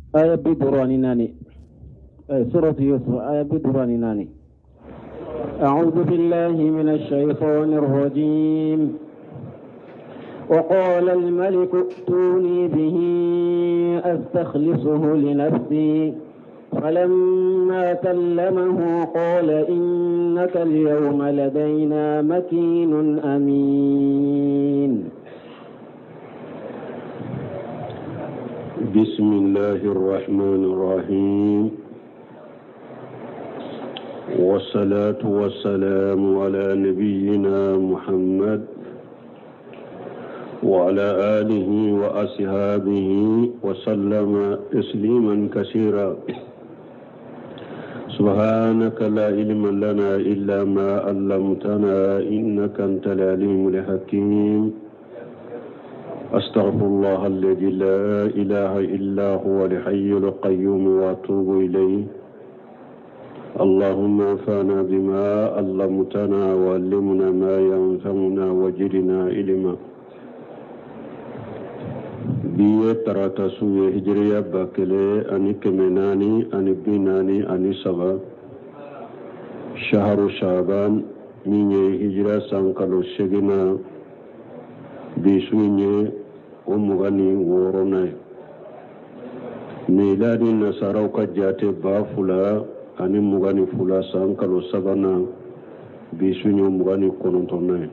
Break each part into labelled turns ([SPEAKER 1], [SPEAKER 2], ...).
[SPEAKER 1] Aya 54, suratu Yusuf, aya 54. أعوذ بالله من الشيطان الرجيم. وقال الملك ائتوني به أستخلصه لنفسي، فلما كلمه قال إنك اليوم لدينا مكين أمين.
[SPEAKER 2] بسم الله الرحمن الرحيم، والصلاة والسلام على نبينا محمد وعلى آله وأصحابه وسلم تسليما كثيرا. سبحانك لا علم لنا إلا ما علمتنا إنك أنت العليم الحكيم. أستغفر الله الذي لا إله إلا هو الحي القيوم وأتوب إليه. اللهم انفعنا بما علمتنا وعلمنا ما ينفعنا وزدنا علما. Bi ye tarata su ye, hijiriya 1443, shaharu shaban, min ye hijira san kalo seginna, bi su ye o 26nan ye. Miladi nasaraw ka jate 2022 san kalo sabanan, bi su ye 29nan ye.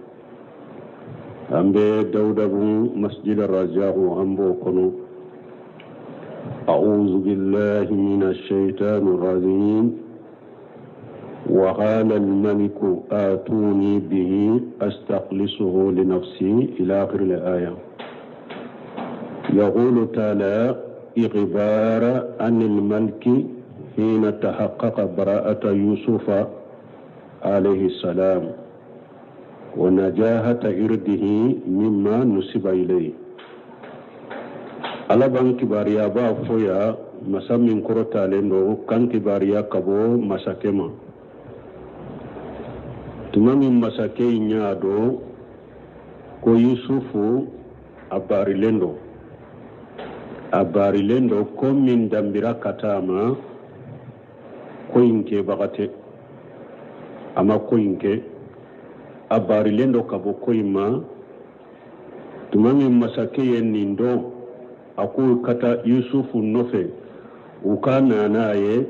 [SPEAKER 2] An bɛ Dawudabu Masjid Rajahu, an b'o kɔnɔ. أعوذ بالله من الشيطان الرجيم. وقال الملك آتوني به أستخلصه لنفسي، إلى آخر الآية. يقول تعالى إخبار عن الملك حين تحقق براءة يوسف عليه السلام ونجاهة إرده مما نسب إليه. Ala b'an kibaruya b'a fɔ ya, masa min kɔrɔtalen don, kan kibaruya ka bɔ masakɛ ma. Tuma min masakɛ in y'a dɔn ko Yusufu a barilen don, a barilen don, ko min danbira ka taa a ma, ko in kɛbaga tɛ, a ma ko in kɛ, a barilen don ka bɔ ko in ma. Tuma min masakɛ ye nin dɔn, a ko ka taa Yusufu nɔfɛ, u ka na n'a ye.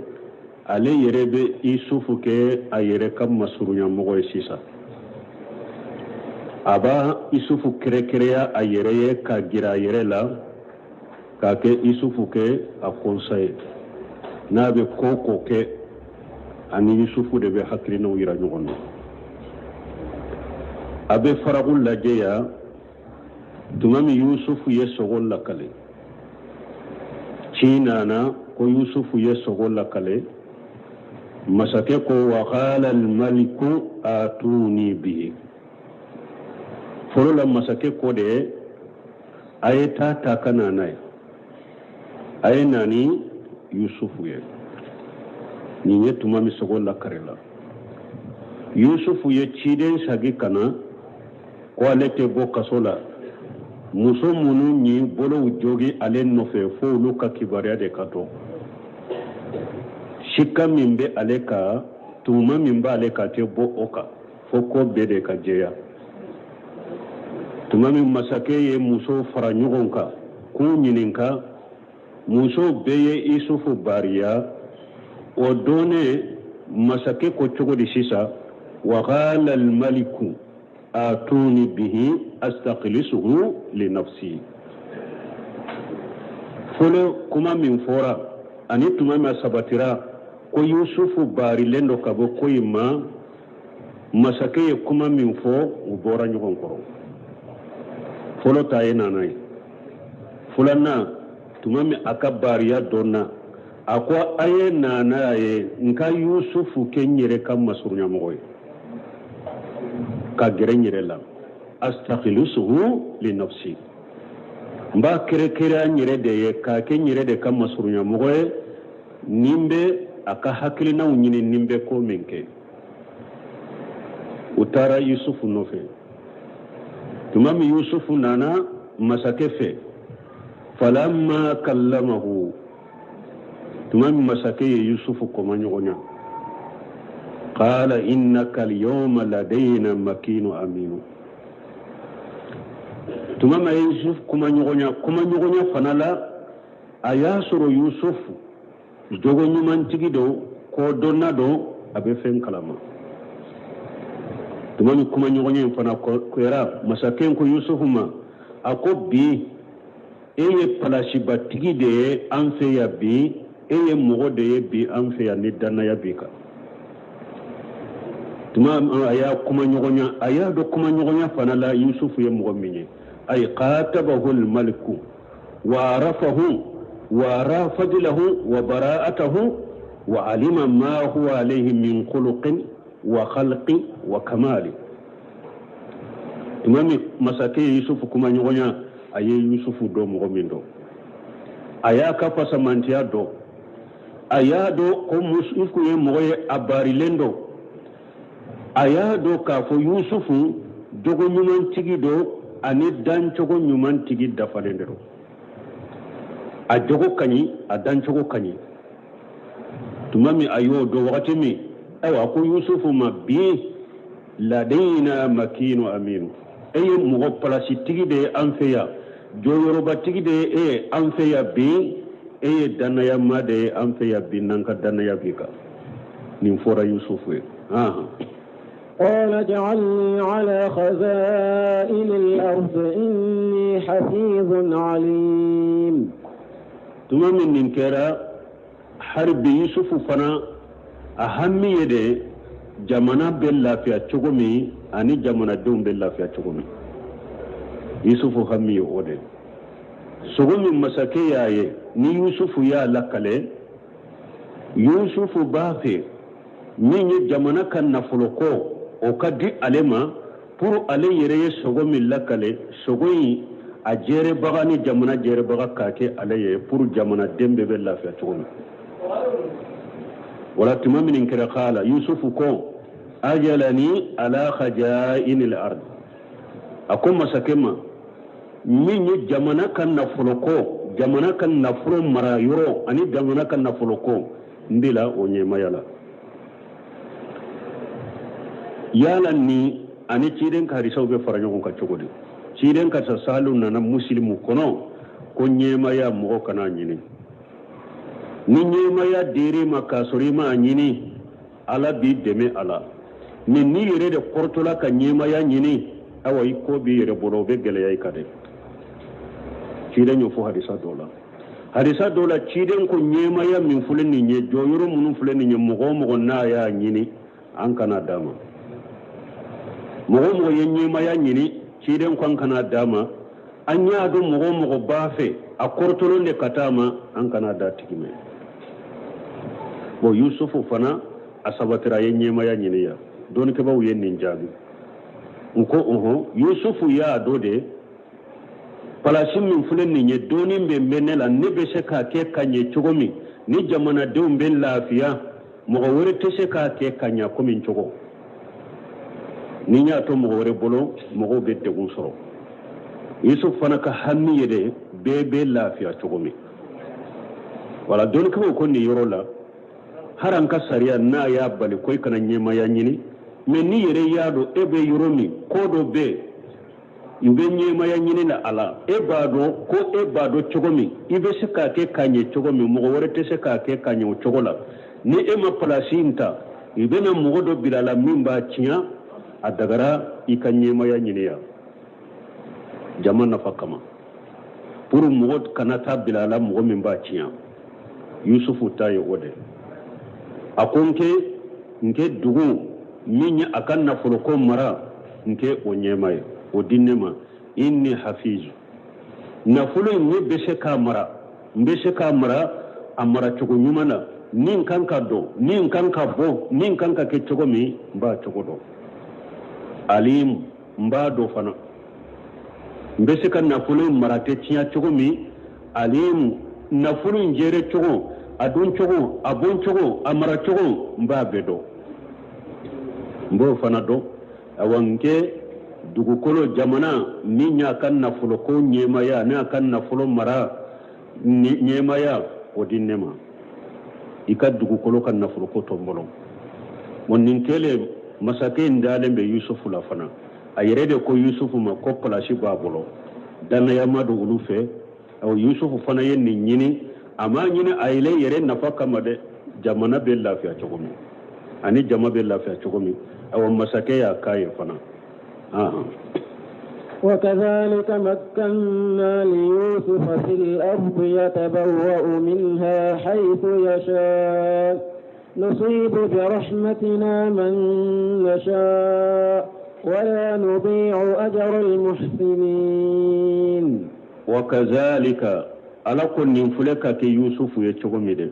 [SPEAKER 2] Ale yɛrɛ bɛ Yusufu kɛ a yɛrɛ ka masurunyamɔgɔ ye sisan. A b'a Yusufu kɛrɛkɛrɛya a yɛrɛ ye ka gɛrɛ a yɛrɛ la, k'a kɛ Yusufu kɛ a kɔnsa ye. N'a bɛ ko o ko kɛ, ani Yusufu de bɛ hakilinaw yira ɲɔgɔn na. A bɛ faraku lajɛ yan. Tuma min Yusufu ye sogo lakale, ci nana ko Yusufu ye sogo lakale. Masakɛ ko: وقال الملك آتوني به. Fɔlɔ la, masakɛ ko de a ye taa ta ka na n'a ye, a ye na ni Yusufu ye. Nin ye tuma min sogo lakare la, Yusufu ye ciden sagi ka na ko ale tɛ bɔ kaso la. Muso minnu ye bolow jogi ale nɔfɛ, fo olu ka kibaruya de ka dɔn. Sika min bɛ ale kan, tuma min b'ale kan, tɛ bɔ o kan fo ko bɛɛ de ka jɛya. Tuma min masakɛ ye musow fara ɲɔgɔn kan k'u ɲininka, musow bɛɛ ye Isufu bariya. O donnen, masakɛ ko cogo di sisan? وقال الملك آتوني به أستخلصه لنفسي. Fɔlɔ kuma min fɔra ani tuma min sabatira ko Yusufu barilen don ka bɔ ko in ma, masakɛ ye kuma min fɔ, u bɔra ɲɔgɔn kɔrɔ. Fɔlɔ ta ye nana ye. Filanan, tuma min a ka bariya dɔnna, a ko a ye nana ye, n ka Yusufu kɛ n yɛrɛ ka masurunyamɔgɔ ye, ka gɛrɛ n yɛrɛ la. أستخلصه لنفسي, n b'a kɛrɛkɛrɛ n yɛrɛ de ye, k'a kɛ n yɛrɛ de ka masurunyamɔgɔ ye, nin bɛ a ka hakilinaw ɲini, nin bɛ ko min kɛ. U taara Yusufu nɔfɛ. Tuma min Yusufu nana masakɛ fɛ, فلما كلمه. Tuma min masakɛ ye Yusufu kɔmaɲɔgɔnya, qala innaka alyawma ladayna makinu aminu. Tuma min a ye Yusufu kumaɲɔgɔnya, kumaɲɔgɔnya fana la, a y'a sɔrɔ Yusufu jogo ɲumantigi don, kodɔnna don, a bɛ fɛn kalama. Tuma min kumaɲɔgɔnya in fana kɛra, masakɛ ko Yusufu ma, a ko bi e ye palasibatigi de ye an fɛ yan bi, e ye mɔgɔ de ye bi an fɛ yan ni dannaya b'i kan. Tuma a y'a kumaɲɔgɔnya, a y'a dɔn kumaɲɔgɔnya fana la Yusufu ye mɔgɔ min ye. Ay qatabahu almaliku wa arafahu wa ara fadlahu wa bara'atahu wa alima ma huwa alayhi min khuluqin wa khalqi wa kamali. Tuma min masakɛ ye Yusufu kumaɲɔgɔnya, a ye Yusufu dɔn mɔgɔ min don, a y'a ka fasamantiya dɔn, a y'a dɔn ko Yusufu ye mɔgɔ ye a baarilen don, a y'a dɔn k'a fɔ Yusufu jogo ɲumantigi don ani dancogo ɲumantigi dafalen de don. A jogo ka ɲi, a dancogo ka ɲi. Tuma min a y'o dɔn wagati min, ayiwa, a ko Yusufu ma bi ladayina makinu aminu, e ye mɔgɔ palasitigi de ye an fɛ yan, jɔyɔrɔbatigi de ye e ye an fɛ yan bi, e ye dannayama de ye an fɛ yan bi, n'an ka dannaya b'i kan. Nin fɔra Yusufu ye.
[SPEAKER 1] قال اجعلني على خزائن الأرض إني حفيظ عليم.
[SPEAKER 2] Tuma min nin kɛra, hali bi Yusufu fana a hami ye de jamana bɛ lafiya cogo min ani jamanadenw bɛ lafiya cogo min. Yusufu hami ye o de. Sogo min masakɛ y'a ye ni Yusufu y'a lakale, Yusufu b'a fɛ min ye jamana ka nafolo ko o ka di ale ma, pour ale yɛrɛ ye sogo min lakale, sogo in a jɛrebaga ni jamana jɛrebaga k'a kɛ ale ye, pour jamanaden bɛɛ bɛ lafiya cogo min. Wala tuma min kɛra, kala Yusufu ko ajalani ala khaja'inil ard, a ko masakɛ ma min ye jamana ka nafolo ko, jamana ka nafolo mara yɔrɔ ani jamana ka nafolo ko, n bila o ɲɛmaya la. Yala ni ani ciden ka hadisaw bɛ fara ɲɔgɔn kan cogo di? Ciden ka sahalu nana Musilimu kɔnɔ ko ɲɛmaya mɔgɔ kana ɲini. Ni ɲɛmaya dir'i ma k'a sɔrɔ i m'a ɲini, Ala b'i dɛmɛ a la. Mɛ n'i yɛrɛ de kɔrɔtɔla ka ɲɛmaya ɲini, awa i ko b'i yɛrɛ bolo, o bɛ gɛlɛya i kan dɛ. Ciden y'o fɔ hadisa dɔ la. Hadisa dɔ la, ciden ko ɲɛmaya min filɛ nin ye, jɔyɔrɔ minnu filɛ nin ye, mɔgɔ o mɔgɔ n'a y'a ɲini, an kana d'a ma. Mɔgɔ o mɔgɔ ye ɲɛmaya ɲini, ciden ko an kana d'a ma. An y'a dɔn mɔgɔ o mɔgɔ b'a fɛ, a kɔrɔtɔlen de ka taa ma, an kana d'a tigi ma. Bon, Yusufu fana a sabatira, a ye ɲɛmaya ɲini yan. Dɔnnikɛbaaw ye nin jaabi n ko ɔhɔn, Yusufu y'a dɔn de palasi min filɛ nin ye, dɔnni bɛ bɛ ne la, ne bɛ se k'a kɛ ka ɲɛ cogo min ni jamanadenw bɛ lafiya, mɔgɔ wɛrɛ tɛ se k'a kɛ ka ɲɛ komi n cogo. Ni n y'a to mɔgɔ wɛrɛ bolo, mɔgɔw bɛ degun sɔrɔ. Yusuf fana ka hami ye de bɛɛ bɛ lafiya cogo min. Wala dɔnnikɛbaaw ko nin yɔrɔ la, hali an ka sariya n'a y'a bali ko i kana ɲɛmaya ɲini, mɛ n'i yɛrɛ y'a dɔn e bɛ yɔrɔ min, ko dɔ bɛ yen u bɛ ɲɛmaya ɲini na a la, e b'a dɔn ko e b'a dɔn cogo min i bɛ se k'a kɛ ka ɲɛ cogo min, mɔgɔ wɛrɛ tɛ se k'a kɛ ka ɲɛ o cogo la. Ni e ma palasi in ta, i bɛna mɔgɔ dɔ bila a la min b'a tiɲɛ. A dagara i ka ɲɛmaya ɲini yan jama nafa kama, pour mɔgɔ kana taa bila a la mɔgɔ min b'a tiɲɛ. Yusufu ta ye o de. A ko n kɛ dugu min ye a ka nafoloko mara, n kɛ o ɲɛma ye, o di ne ma. Inni hafizu, nafolo in ne bɛ se k'a mara, n bɛ se k'a mara a mara cogo ɲuman na. Ni n kan ka don, ni n kan ka bɔ, ni n kan ka kɛ cogo min, n b'a cogo dɔn. Alim, n b'a dɔn fana n bɛ se ka nafolo in mara tɛ tiɲɛ cogo min. Alim, nafolo in jɛrɛ cogo, a dun cogo, a bon cogo, a mara cogo, n b'a bɛɛ dɔn, n b'o fana dɔn. Awa n kɛ dugukolo jamana min y'a ka nafolo ko ɲɛmaya, n'a ka nafolo mara ɲɛmaya, o di ne ma. I ka dugukolo ka nafoloko to n bolo. Bon, nin kɛlen, masakɛ in dalen bɛ Yusufu la fana. A yɛrɛ de ko Yusufu ma ko palasi b'a bolo, dannayama don olu fɛ. Awa, Yusufu fana ye nin ɲini. A m'a ɲini a yɛrɛ yɛrɛ nafa kama dɛ, jamana bɛ lafiya cogo min ani jama bɛ lafiya cogo min. Awa, masakɛ y'a k'a ye fana.
[SPEAKER 1] وكذلك مكنا ليوسف في الأرض يتبوأ منها حيث يشاء نصيب برحمتنا من نشاء ولا نضيع أجر المحسنين.
[SPEAKER 2] وكذلك, Ala ko nin filɛ ka kɛ Yusufu ye cogo min dɛ,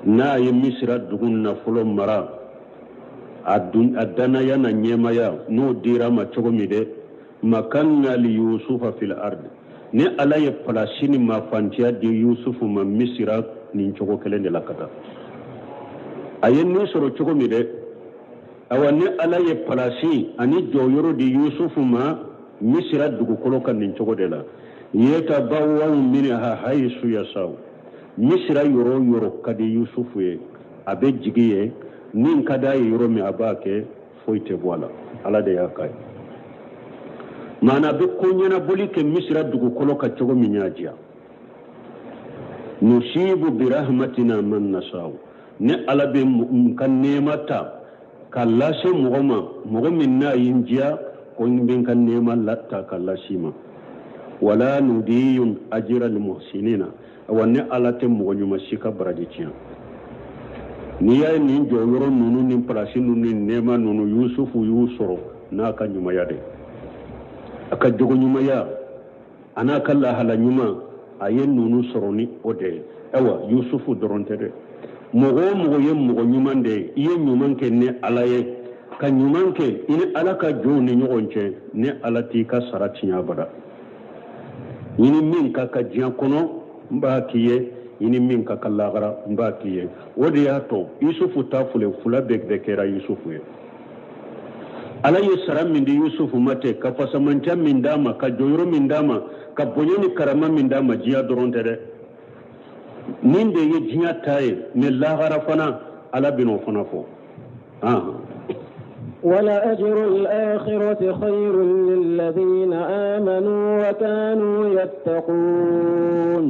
[SPEAKER 2] n'a ye Misira dugu nafolo mara, a dannaya na ɲɛmaya n'o dira ma cogo min dɛ, makanna li Yusufa fil ard, ni Ala ye palasi ni mafantiya di Yusufu ma Misira nin cogo kelen de la ka taa, a ye nin sɔrɔ cogo min dɛ, awa, ni Ala ye palasi ani jɔyɔrɔ di Yusufu ma Misira dugukolo kan nin cogo de la, yetabawwau minha hayisu yasaw, Misira yɔrɔ o yɔrɔ ka di Yusufu ye, a bɛ jigi ye min ka d'a ye, yɔrɔ min a b'a kɛ, foyi tɛ bɔ a la, Ala de y'a k'a ye. Maana a bɛ ko ɲɛnabɔli kɛ Misira dugukolo kan cogo min y'a diya. Nusibu birahmatina man nasaw, ni Ala bɛ n ka nɛɛma ta ka lase mɔgɔ ma, mɔgɔ min n'a ye n diya, ko n bɛ n ka nɛɛma ta ka lase ma. Wala nudiyu ajira lmuhsinina, awa, ne Ala tɛ mɔgɔ ɲuman si ka baraji tiɲɛ. N'i y'a ye nin jɔyɔrɔ ninnu ni palasi ninnu ni nɛɛma ninnu Yusufu y'u sɔrɔ n'a ka ɲumanya de, a ka jogo ɲumanya a n'a ka lahala ɲuman, a ye ninnu sɔrɔ ni o de ye. Ayiwa, Yusufu dɔrɔn tɛ dɛ, mɔgɔ o mɔgɔ ye mɔgɔ ɲuman de ye, i ye ɲuman kɛ ni Ala ye, ka ɲuman kɛ i ni Ala ka jɔnw ni ɲɔgɔn cɛ, ni Ala t'i ka sara tiɲɛ abada. I ni min ka kan diɲɛ kɔnɔ, n b'a k'i ye, i ni min ka kan lagara, n b'a k'i ye. O de y'a to Yusufu ta filɛ, fila bɛɛ bɛɛ kɛra Yusufu ye. Ala ye sara min di Yusufu ma ten, ka fasamanca min d'a ma, ka jɔyɔrɔ min d'a ma, ka bonya ni karama min d'a ma, diɲɛ dɔrɔn tɛ dɛ. Nin de ye diɲɛ ta ye, mais lahara fana, Ala bɛn'o fana fɔ.
[SPEAKER 1] ولأجر الآخرة خير للذين آمنوا وكانوا يتقون.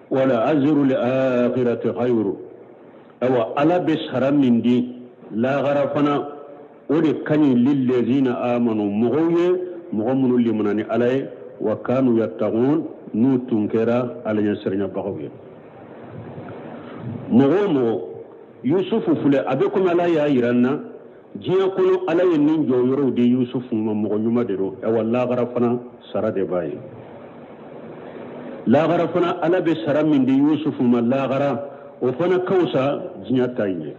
[SPEAKER 2] ولأجر الآخرة خير, awa, Ala bɛ sara min di lahara fana, o de ka ɲi lillazina amanu, mɔgɔw ye, mɔgɔ minnu limana ni Ala ye, wa kanu yattaqun, n'u tun kɛra Ala ɲɛsiranyabagaw ye. Mɔgɔ o mɔgɔ, Yusufu filɛ, a bɛ komi Ala y'a yira n na diɲɛ kɔnɔ, Ala ye nin jɔyɔrɔw di Yusufu ma, mɔgɔ ɲuman de don. Awa, lahara fana sara de b'a ye. Lahara fana, Ala bɛ sara min di Yusufu ma lahara, o fana ka fisa diɲɛ ta in ye.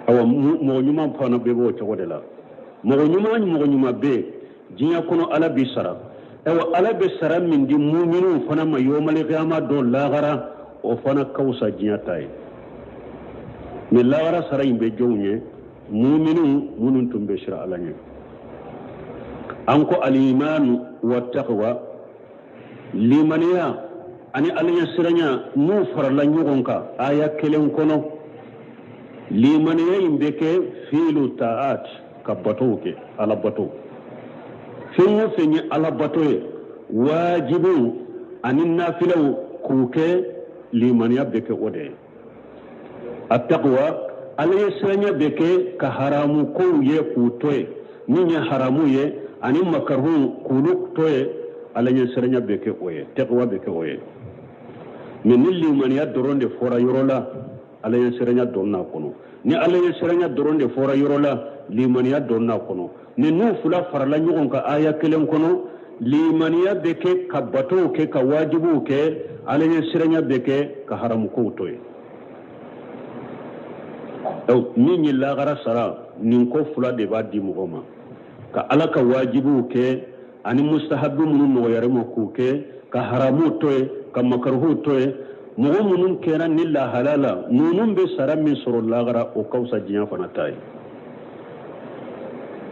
[SPEAKER 2] Awa, mɔgɔ ɲuman fana bɛɛ b'o cogo de la. Mɔgɔ ɲuman, mɔgɔ ɲuman bɛ yen diɲɛ kɔnɔ, Ala b'i sara. Ayiwa, Ala bɛ sara min di muminiw fana ma yomalikiyama don lahara, o fana ka fisa diɲɛ ta ye. Mais lahara sara in bɛ jɔnw ye? Muminiw minnu tun bɛ siran Ala ɲɛ. An ko alimanu wa taqwa, limaniya ani Ala ɲɛsiranya, n'u farala ɲɔgɔn kan aya kelen kɔnɔ, limaniya in bɛ kɛ fiilu taat, ka batow kɛ, Ala bato. Fɛn o fɛn ye Ala bato ye, wajibiw ani nafilaw, k'u kɛ, limaniya bɛ kɛ o de ye. A taqwa, Ala ɲɛsiranya bɛ kɛ ka haramu kow ye k'u to yen, min ye haramu ye ani makaruhu, k'olu to yen, Ala ɲɛsiranya bɛ kɛ o ye, taqwa bɛ kɛ o ye. Mais ni limaniya dɔrɔn de fɔra yɔrɔ la, Ala ɲɛsiranya dɔn n'a kɔnɔ. Ni Ala ɲɛsiranya dɔrɔn de fɔra yɔrɔ la, limaniya dɔn n'a kɔnɔ. Ni n'u fila farala ɲɔgɔn kan aya kelen kɔnɔ, limaniya bɛ kɛ ka batow kɛ, ka wajibiw kɛ, Ala ɲɛsiranya bɛ kɛ ka haramukow to yen. Min ye lagara sara, nin ko fila de b'a di mɔgɔ ma: ka Ala ka wajibiw kɛ ani mustahabi minnu nɔgɔyara ma k'u kɛ, ka haramuw to yen, ka makaruhuw to yen. Mɔgɔ minnu kɛra ni lahala la, ninnu bɛ sara min sɔrɔ lagara, o ka fisa diɲɛ fana ta ye.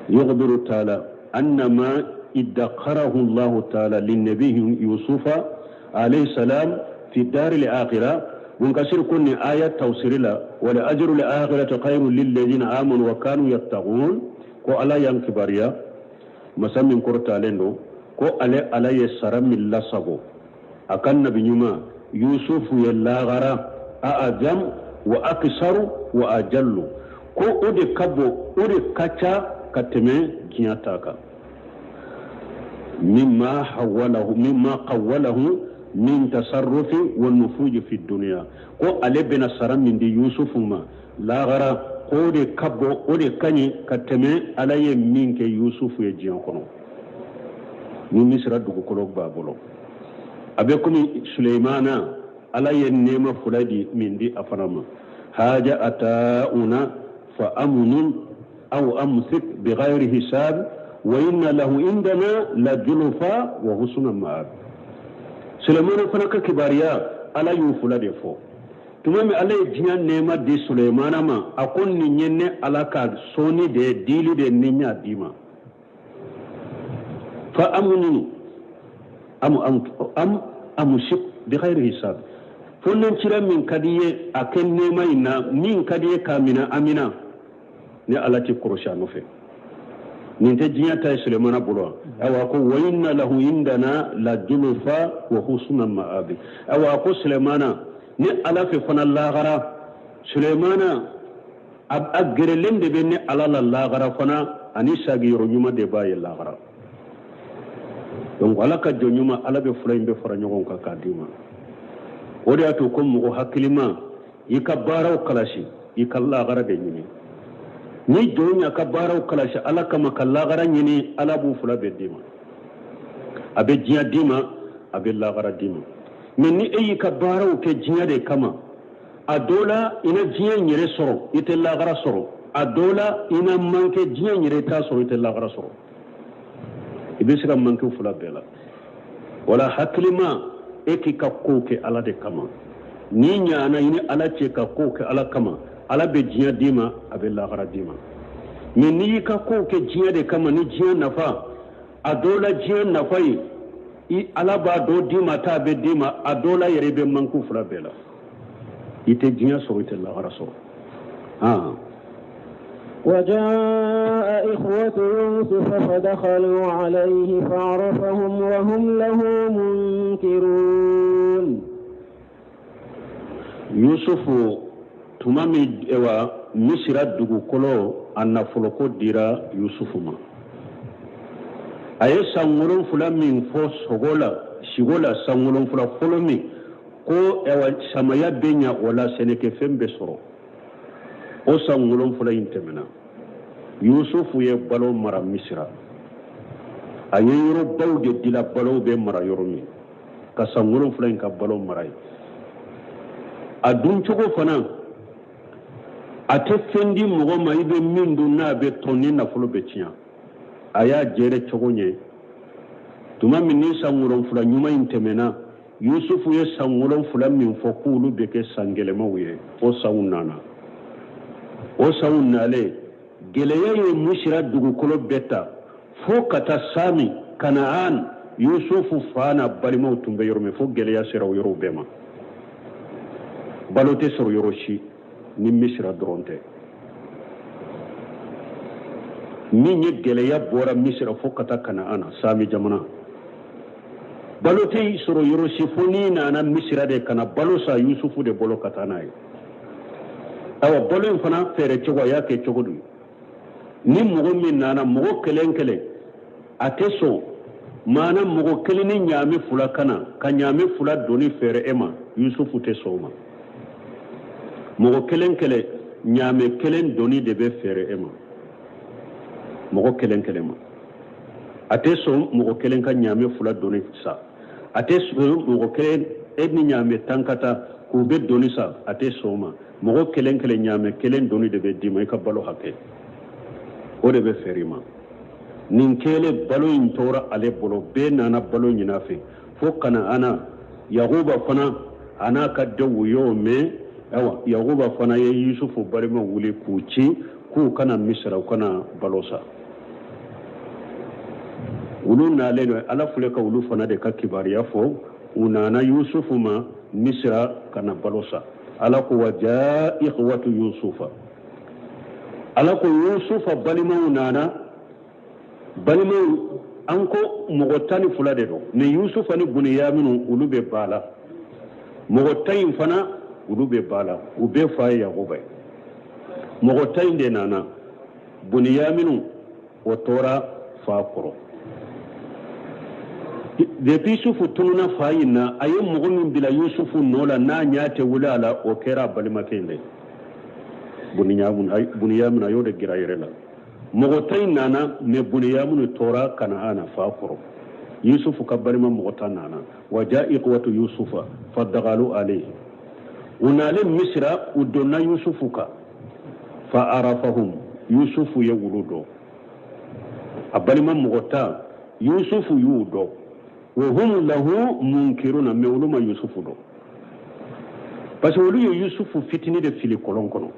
[SPEAKER 2] Yukhbiru taala annama iddakarahu Allahu taala linnabiyi Yusufa alayhi salam fi dari al-akhirah. Bun Kasir ko nin aya tafsiri la, wala ajru al-akhirati khayrun lil ladina amanu wa kanu yattaqun, ko Ala y'an kibaruya masa min kɔrɔtalen don, ko ale Ala ye sara min lasago a ka nabi ɲuman Yusufu ye lagara, a'azam wa aksaru wa ajallu, ko o de ka bon, o de ka ca ka tɛmɛ diɲɛ ta kan. Mimma hawwalahu, mimma qawwalahu min tasarrufi wa nufuji fi dunya, ko ale bɛna sara min di Yusufu ma lagara, k'o de ka bon, o de ka ɲi ka tɛmɛ Ala ye min kɛ Yusufu ye diɲɛ kɔnɔ ni Misira dugukolo b'a bolo. A bɛ komi Suleimana, Ala ye nɛɛma fila di min di a fana ma, haja atauna fa amunun aw amsik bighayri hisab wa inna lahu indana la julfa wa husna ma'ab. Sulemana fana ka kibaruya, Ala y'u fila de fɔ. Tuma min Ala ye diɲɛ nɛɛma di Sulemana ma, a ko nin ye ne Ala ka sɔnni de ye, dili de ni n y'a d'i ma. Fa amunun am am am amsik bighayri hisab, fo ni cira min ka di ye a kɛ nɛɛma in na, min ka di ye k'a minɛ, a minɛ, ni Ala tɛ kɔrɔsi a nɔfɛ. Nin tɛ diɲɛ ta ye Sulemana bolo. Ayiwa, ko wa inna lahu indana la julfa wa husna ma'abi. Ayiwa, ko Sulemana ni Ala fɛ fana lagara, Sulemana a gɛrɛlen de bɛ ni Ala la lagara fana, ani sagiyɔrɔ ɲuman de b'a ye lagara. Donc Ala ka jɔn ɲuman, Ala bɛ fila in bɛɛ fara ɲɔgɔn kan k'a d'i ma. O de y'a to ko mɔgɔ hakilima, i ka baaraw kalasi, i ka lagara de ɲini. Ni jɔn y'a ka baaraw kalasi Ala kama ka lagara ɲini, Ala b'u fila bɛɛ d'i ma. A bɛ diɲɛ d'i ma, a bɛ lagara d'i ma. Mais ni e y'i ka baaraw kɛ diɲɛ de kama, a dɔ la i na diɲɛ yɛrɛ sɔrɔ, i tɛ lagara sɔrɔ. A dɔ la i na manqué diɲɛ yɛrɛ t'a sɔrɔ, i tɛ lagara sɔrɔ. I bɛ se ka manqué fila bɛɛ la. Wala hakilima, e k'i ka kow kɛ Ala de kama. N'i ɲana i ni Ala cɛ ka kow kɛ Ala kama, Ala bɛ diɲɛ d'i ma, a bɛ lagara d'i ma. Mais n'i y'i ka kow kɛ diɲɛ de kama, ni diɲɛ nafa, a dɔw la diɲɛ nafa ye i Ala b'a dɔ d'i ma, t'a bɛ d'i ma. A dɔw la yɛrɛ i bɛ manqué fila bɛɛ la, i tɛ diɲɛ sɔrɔ, i tɛ lagara sɔrɔ.
[SPEAKER 1] وجاء إخوة يوسف فدخلوا عليه فعرفهم وهم له منكرون.
[SPEAKER 2] Yusuf tuma min ewa Misira dugukolo a nafoloko dira Yusufu ma, a ye san 7 min fɔ sogo la, sigo la, san 7 fɔlɔ min ko ewa samaya bɛ ɲa o la, sɛnɛkɛfɛn bɛ sɔrɔ, o san 7 in tɛmɛna. Yusufu ye balo mara Misira, a ye yɔrɔbaw de dila balow bɛ mara yɔrɔ min, ka san 7 in ka balo mara yen. A dun cogo fana, a tɛ fɛn di mɔgɔ ma i bɛ min dun n'a bɛ tɔn ni nafolo bɛ tiɲɛ. A y'a jɛrɛ cogo ɲɛ. Tuma min ni san 7 ɲuman in tɛmɛna, Yusufu ye san 7 min fɔ k'olu bɛ kɛ san gɛlɛmaw ye, o sanw nana. O sanw nalen, gɛlɛya ye Misira dugukolo bɛɛ ta fo ka taa Sami, Kanaan. Yusufu fa n'a balimaw tun bɛ yɔrɔ min, fo gɛlɛya sera o yɔrɔw bɛɛ ma. Balo tɛ sɔrɔ yɔrɔ si ni Misira dɔrɔn tɛ. Min ye gɛlɛya bɔra Misira fo ka taa Kanaan na, Sami jamana, balo tɛ sɔrɔ yɔrɔ si fo n'i nana Misira de ka na balo san Yusufu de bolo ka taa n'a ye. Ayiwa, balo in fana feere cogo, a y'a kɛ cogo di? Ni mɔgɔ min nana, mɔgɔ kelen kelen a tɛ sɔn maana mɔgɔ kelen ni ɲaami fila ka na ka ɲaami fila doni feere e ma, Yusufu tɛ sɔn o ma. Mɔgɔ kelen kelen ɲaamɛ kelen doni de bɛ feere e ma, mɔgɔ kelen kelen ma. A tɛ sɔn mɔgɔ kelen ka ɲaamɛ fila doni san, a tɛ sɔn mɔgɔ kelen e ni ɲaamɛ 10 ka taa k'u bɛ doni san, a tɛ sɔn o ma. Mɔgɔ kelen kelen ɲaamɛ kelen doni de bɛ d'i ma, i ka balo hakɛ o de bɛ feere i ma. Nin kɛlen, balo in tora ale bolo, bɛɛ nana balo ɲini a fɛ fo ka na ana Yakuba fana a n'a ka denw y'o mɛn. Ayiwa, Yakuba fana ye Yusufu balimaw wuli k'u ci k'u kana Misira, u kana balo san. Olu nalen don, Ala filɛ ka olu fana de ka kibaruya fɔ. U nana Yusufu ma. Misira ka na balo san. Ala ko wa jaa ikhwatu Yusufa, Ala ko Yusufa balimaw nana. Balimaw, an ko mɔgɔ 12 de don, mais Yusufa ni Buniyaminu olu bɛ ba la, mɔgɔ 10 in fana olu bɛ ba la, u bɛɛ fa ye Yakuba ye. Mɔgɔ 10 in de nana, Buniyaminu o tora fa kɔrɔ. Depuis Yusufu tununa fa in na, a ye mɔgɔ min bila Yusufu nɔ la n'a ɲɛ tɛ wuli a la, o kɛra a balimakɛ in de ye, Buniyaminu. A y'o de gɛrɛ a yɛrɛ la. Mɔgɔ 10 in nana, mais Buniyaminu tora Kanaana fa kɔrɔ. Yusufu ka balima mɔgɔ 10 nana. Wa jaa ikhwatu Yusufa fadakalu alayhi, u nalen Misira, u donna Yusufu kan. Fa arafahum, Yusufu ye wulu dɔn, a balima mɔgɔ 10, Yusufu y'u dɔn. Wa hum lahu munkiruna, mais olu ma Yusufu dɔn, parce que olu ye Yusufu fitini de fili kɔlɔn kɔnɔ.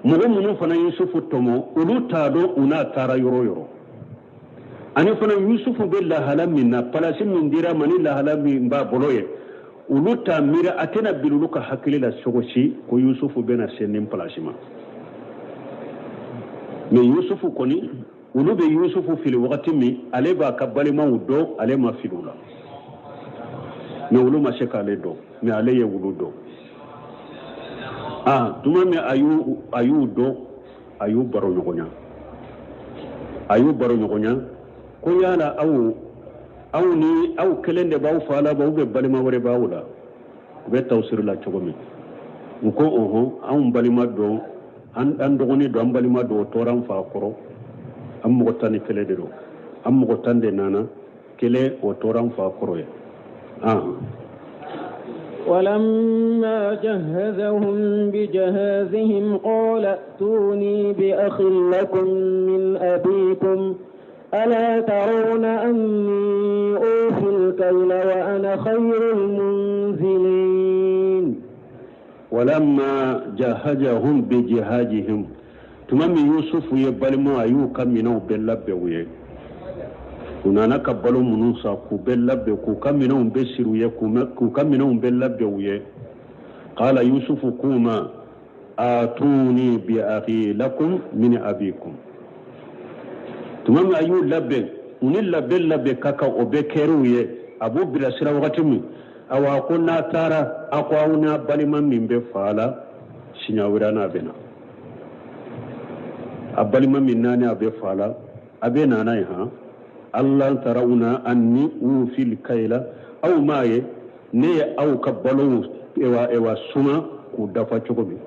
[SPEAKER 2] Mɔgɔ minnu fana Yusufu tɔmɔ, olu t'a dɔn u n'a taara yɔrɔ o yɔrɔ, ani fana Yusufu bɛ lahala min na, palasi min dira ma ni lahala min b'a bolo ye, olu t'a miiri, a tɛna bili olu ka hakili la cogo si ko Yusufu bɛna se nin palasi ma. Mais Yusufu kɔni, olu bɛ Yusufu fili wagati min, ale b'a ka balimaw dɔn, ale ma fili u la, mais olu ma se k'ale dɔn, mais ale ye olu dɔn. Ah, tuma min a y'u dɔn, a y'u baro ɲɔgɔnya, a y'u baro ɲɔgɔnya ko yala aw ni aw kelen de b'aw fa la, aw bɛ balima wɛrɛ b'aw la? U bɛ tawusiri la cogo min, u ko ɔhɔn, anw balima dɔn, an dɔgɔnin don, an balima dɔn, o tora an fa kɔrɔ, an mɔgɔ 11 de don, an mɔgɔ 10 de nana, kelen o tora an fa kɔrɔ ye.
[SPEAKER 1] ولما جهزهم بجهازهم قال ائتوني بأخ لكم من أبيكم ألا ترون أني أوفي الكيل وأنا خير المنزلين.
[SPEAKER 2] ولما جهزهم بجهازهم, tuma min Yusufu ye balima a y'u ka minɛnw bɛɛ labɛn u ye, u nana ka balo minnu san k'u bɛɛ labɛn, k'u ka minɛnw bɛɛ siri u ye, k'u ka minɛnw bɛɛ labɛn u ye. Qala, Yusufu k'u ma: atuni bi akhi lakum min abikum. Tuma min a y'u labɛn, u ni labɛn labɛn ka kan, o bɛɛ kɛr'u ye, a b'u bilasira wagati min, awa ko n'a taara, a ko aw n'a balima min bɛ fa la, siɲɛ wɛrɛ n'a bɛ na, a balima min naani a bɛ fa la, a bɛ na n'a ye. Han, alla tarawna anni ufil kayla, aw m'a ye ne ye aw ka balow ewa suma k'u dafa cogo min,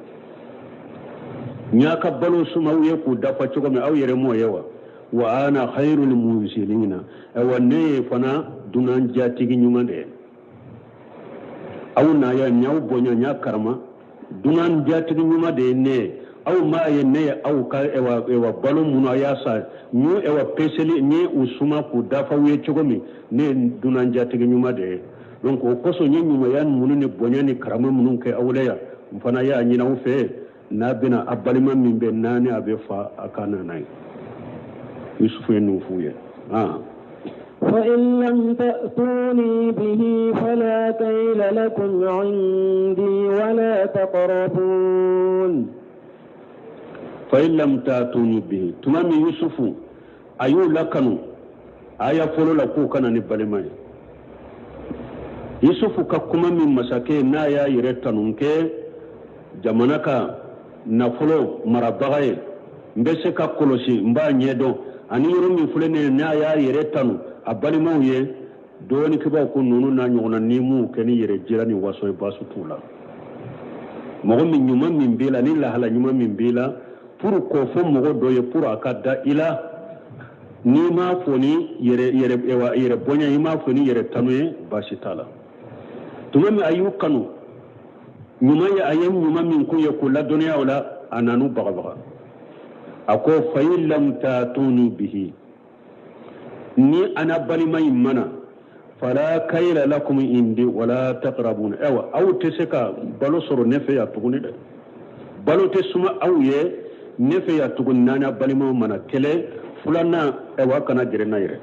[SPEAKER 2] n y'a ka balo suma aw ye k'u dafa cogo min, aw yɛrɛ m'o ye wa? Wa ana khairul munzilina, awa ne ye fana dunan jatigi ɲuman de ye, aw na ya n y'aw bonya, n y'a karama, dunan jatigi ɲuman de ye ne ye. Aw m'a ye ne ye aw ka ewa balo minnu a y'a san, n y'u ewa peseli, n ye u suma k'u dafa aw ye cogo min, ne ye dunan jatigi ɲuman de ye. Donc o kosɔn n ye ɲumanya minnu ni bonya ni karama minnu kɛ aw la yan, n fana y'a ɲini aw fɛ, n'a bɛna a balima min bɛ naani a bɛ fa, a ka na n'a ye. Yusufu ye nin f'u ye.
[SPEAKER 1] فإن لم تأتوني به فلا كيل لكم عندي ولا تقربون.
[SPEAKER 2] فإن لم تأتوني به, tuma min Yusufu a y'u lakanu aya fɔlɔ la k'u kana ni balima ye, Yusufu ka kuma min masakɛ n'a y'a yɛrɛ tanu kɛ jamana ka nafolo marabaga ye, n bɛ se ka kɔlɔsi, n b'a ɲɛdɔn, ani yɔrɔ min filɛ nin ye, n'a y'a yɛrɛ tanu a balimaw ye, dɔɔninkɛbaw ko ninnu n'a ɲɔgɔnna ni m'u kɛ ni yɛrɛ jira ni waso ye, baasi t'u la. Mɔgɔ min ɲuman min b'i la, ni lahala ɲuman min b'i la, pour k'o fɔ mɔgɔ dɔ ye, pour a ka da i la, n'i m'a fɔ ni yɛrɛ yɛrɛ yɛrɛ bonya, i m'a fɔ ni yɛrɛ tanu ye, baasi t'a la. Tuma min a y'u kanu ɲuman ye, a ye ɲuman min k'u ye k'u ladɔnniya o la, a nan'u bagabaga, a ko fa in lam tatuni bihi, ni ana balima in mana, fala kayla lakum indi wala taqrabuna, ayiwa aw tɛ se ka balo sɔrɔ ne fɛ yan tuguni dɛ, balo tɛ suma aw ye ne fɛ yan tuguni n'an balimaw mana. Kelen filanan, ayiwa a kana gɛrɛ n na yɛrɛ,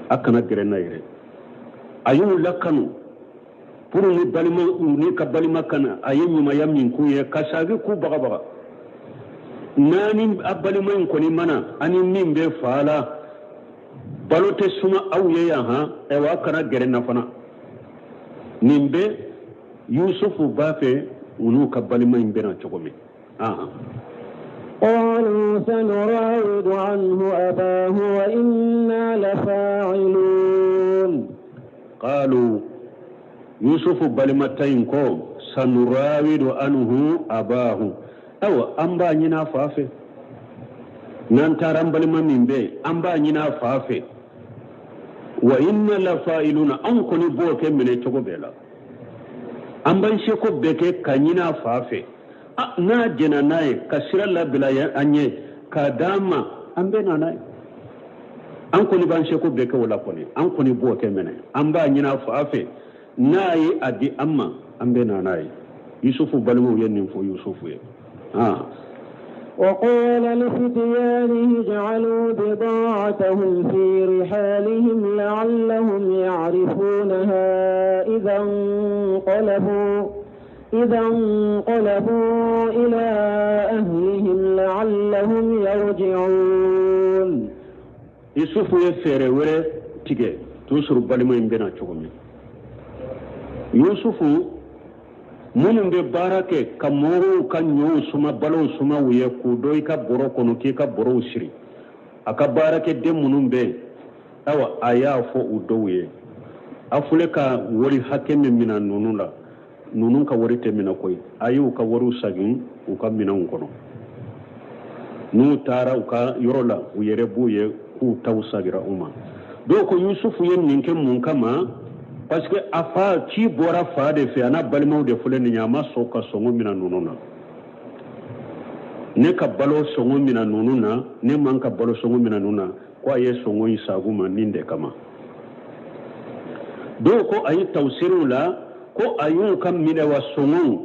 [SPEAKER 2] a kana gɛrɛ n na yɛrɛ. A y'u lakanu. Pour ni balima ni ka balima kana a ye ɲumanya min k'u ye ka sagi k'u bagabaga n'a ni a balima in kɔni ma na ani min bɛ fa la balo tɛ suma aw ye yan han ayiwa a kana gɛrɛ n na fana nin bɛ yusufu b'a fɛ u n'u ka balima in bɛna cogo min.
[SPEAKER 1] قالوا سنراود عنه أباه وإنا لفاعلون
[SPEAKER 2] قالوا yusufu balima tan in ko sanurawidu anhu abahu awa an b'a ɲini a fa fɛ n'an taara an balima min bɛ yen an b'a ɲini a fa fɛ wa inna lafa'iluna an kɔni b'o kɛ minɛ cogo bɛɛ la an b'an seko bɛɛ kɛ ka ɲini a fa fɛ n'a jɛnna n'a ye ka sira labila an ye k'a d'an ma an bɛ na n'a ye an kɔni b'an seko bɛɛ kɛ o la kɔni an kɔni b'o kɛ minɛ an b'a ɲini a fa fɛ n'a ye a di an ma an bɛ na n'a ye yusufu balimaw ye nin fɔ yusufu ye
[SPEAKER 1] وقال لفتيانه اجعلوا بضاعتهم في رحالهم لعلهم يعرفونها إذا انقلبوا إلى أهلهم لعلهم يرجعون
[SPEAKER 2] Yusufu ye fɛɛrɛ wɛrɛ tigɛ toujours balima in bɛna cogo min Yusufu minnu bɛ baara kɛ ka mɔgɔw ka ɲɔw suma balow suma u ye k'u don i ka bɔrɔ kɔnɔ k'i ka bɔrɔw siri a ka baarakɛden minnu bɛ yen ayiwa a y'a fɔ u dɔw ye a filɛ ka wari hakɛ min mina ninnu la ninnu ka wari tɛ minɛ koyi a y'u ka wariw sagin u ka minɛnw kɔnɔ n'u taara u ka yɔrɔ la u yɛrɛ b'u ye k'u taw sagira u ma dɔw ko yusufu ye nin kɛ mun kama parce que a fa ci bɔra fa de fɛ a n'a balimaw de filɛ nin ye a ma sɔn ka sɔngɔ mina ninnu na ne ka balo sɔngɔ mina ninnu na ne man ka balo sɔngɔ mina ninnu na ko a ye sɔngɔ in sag'u ma nin de kama dɔw ko a ye tawusiriw la ko a y'u ka minɛ wa sɔngɔw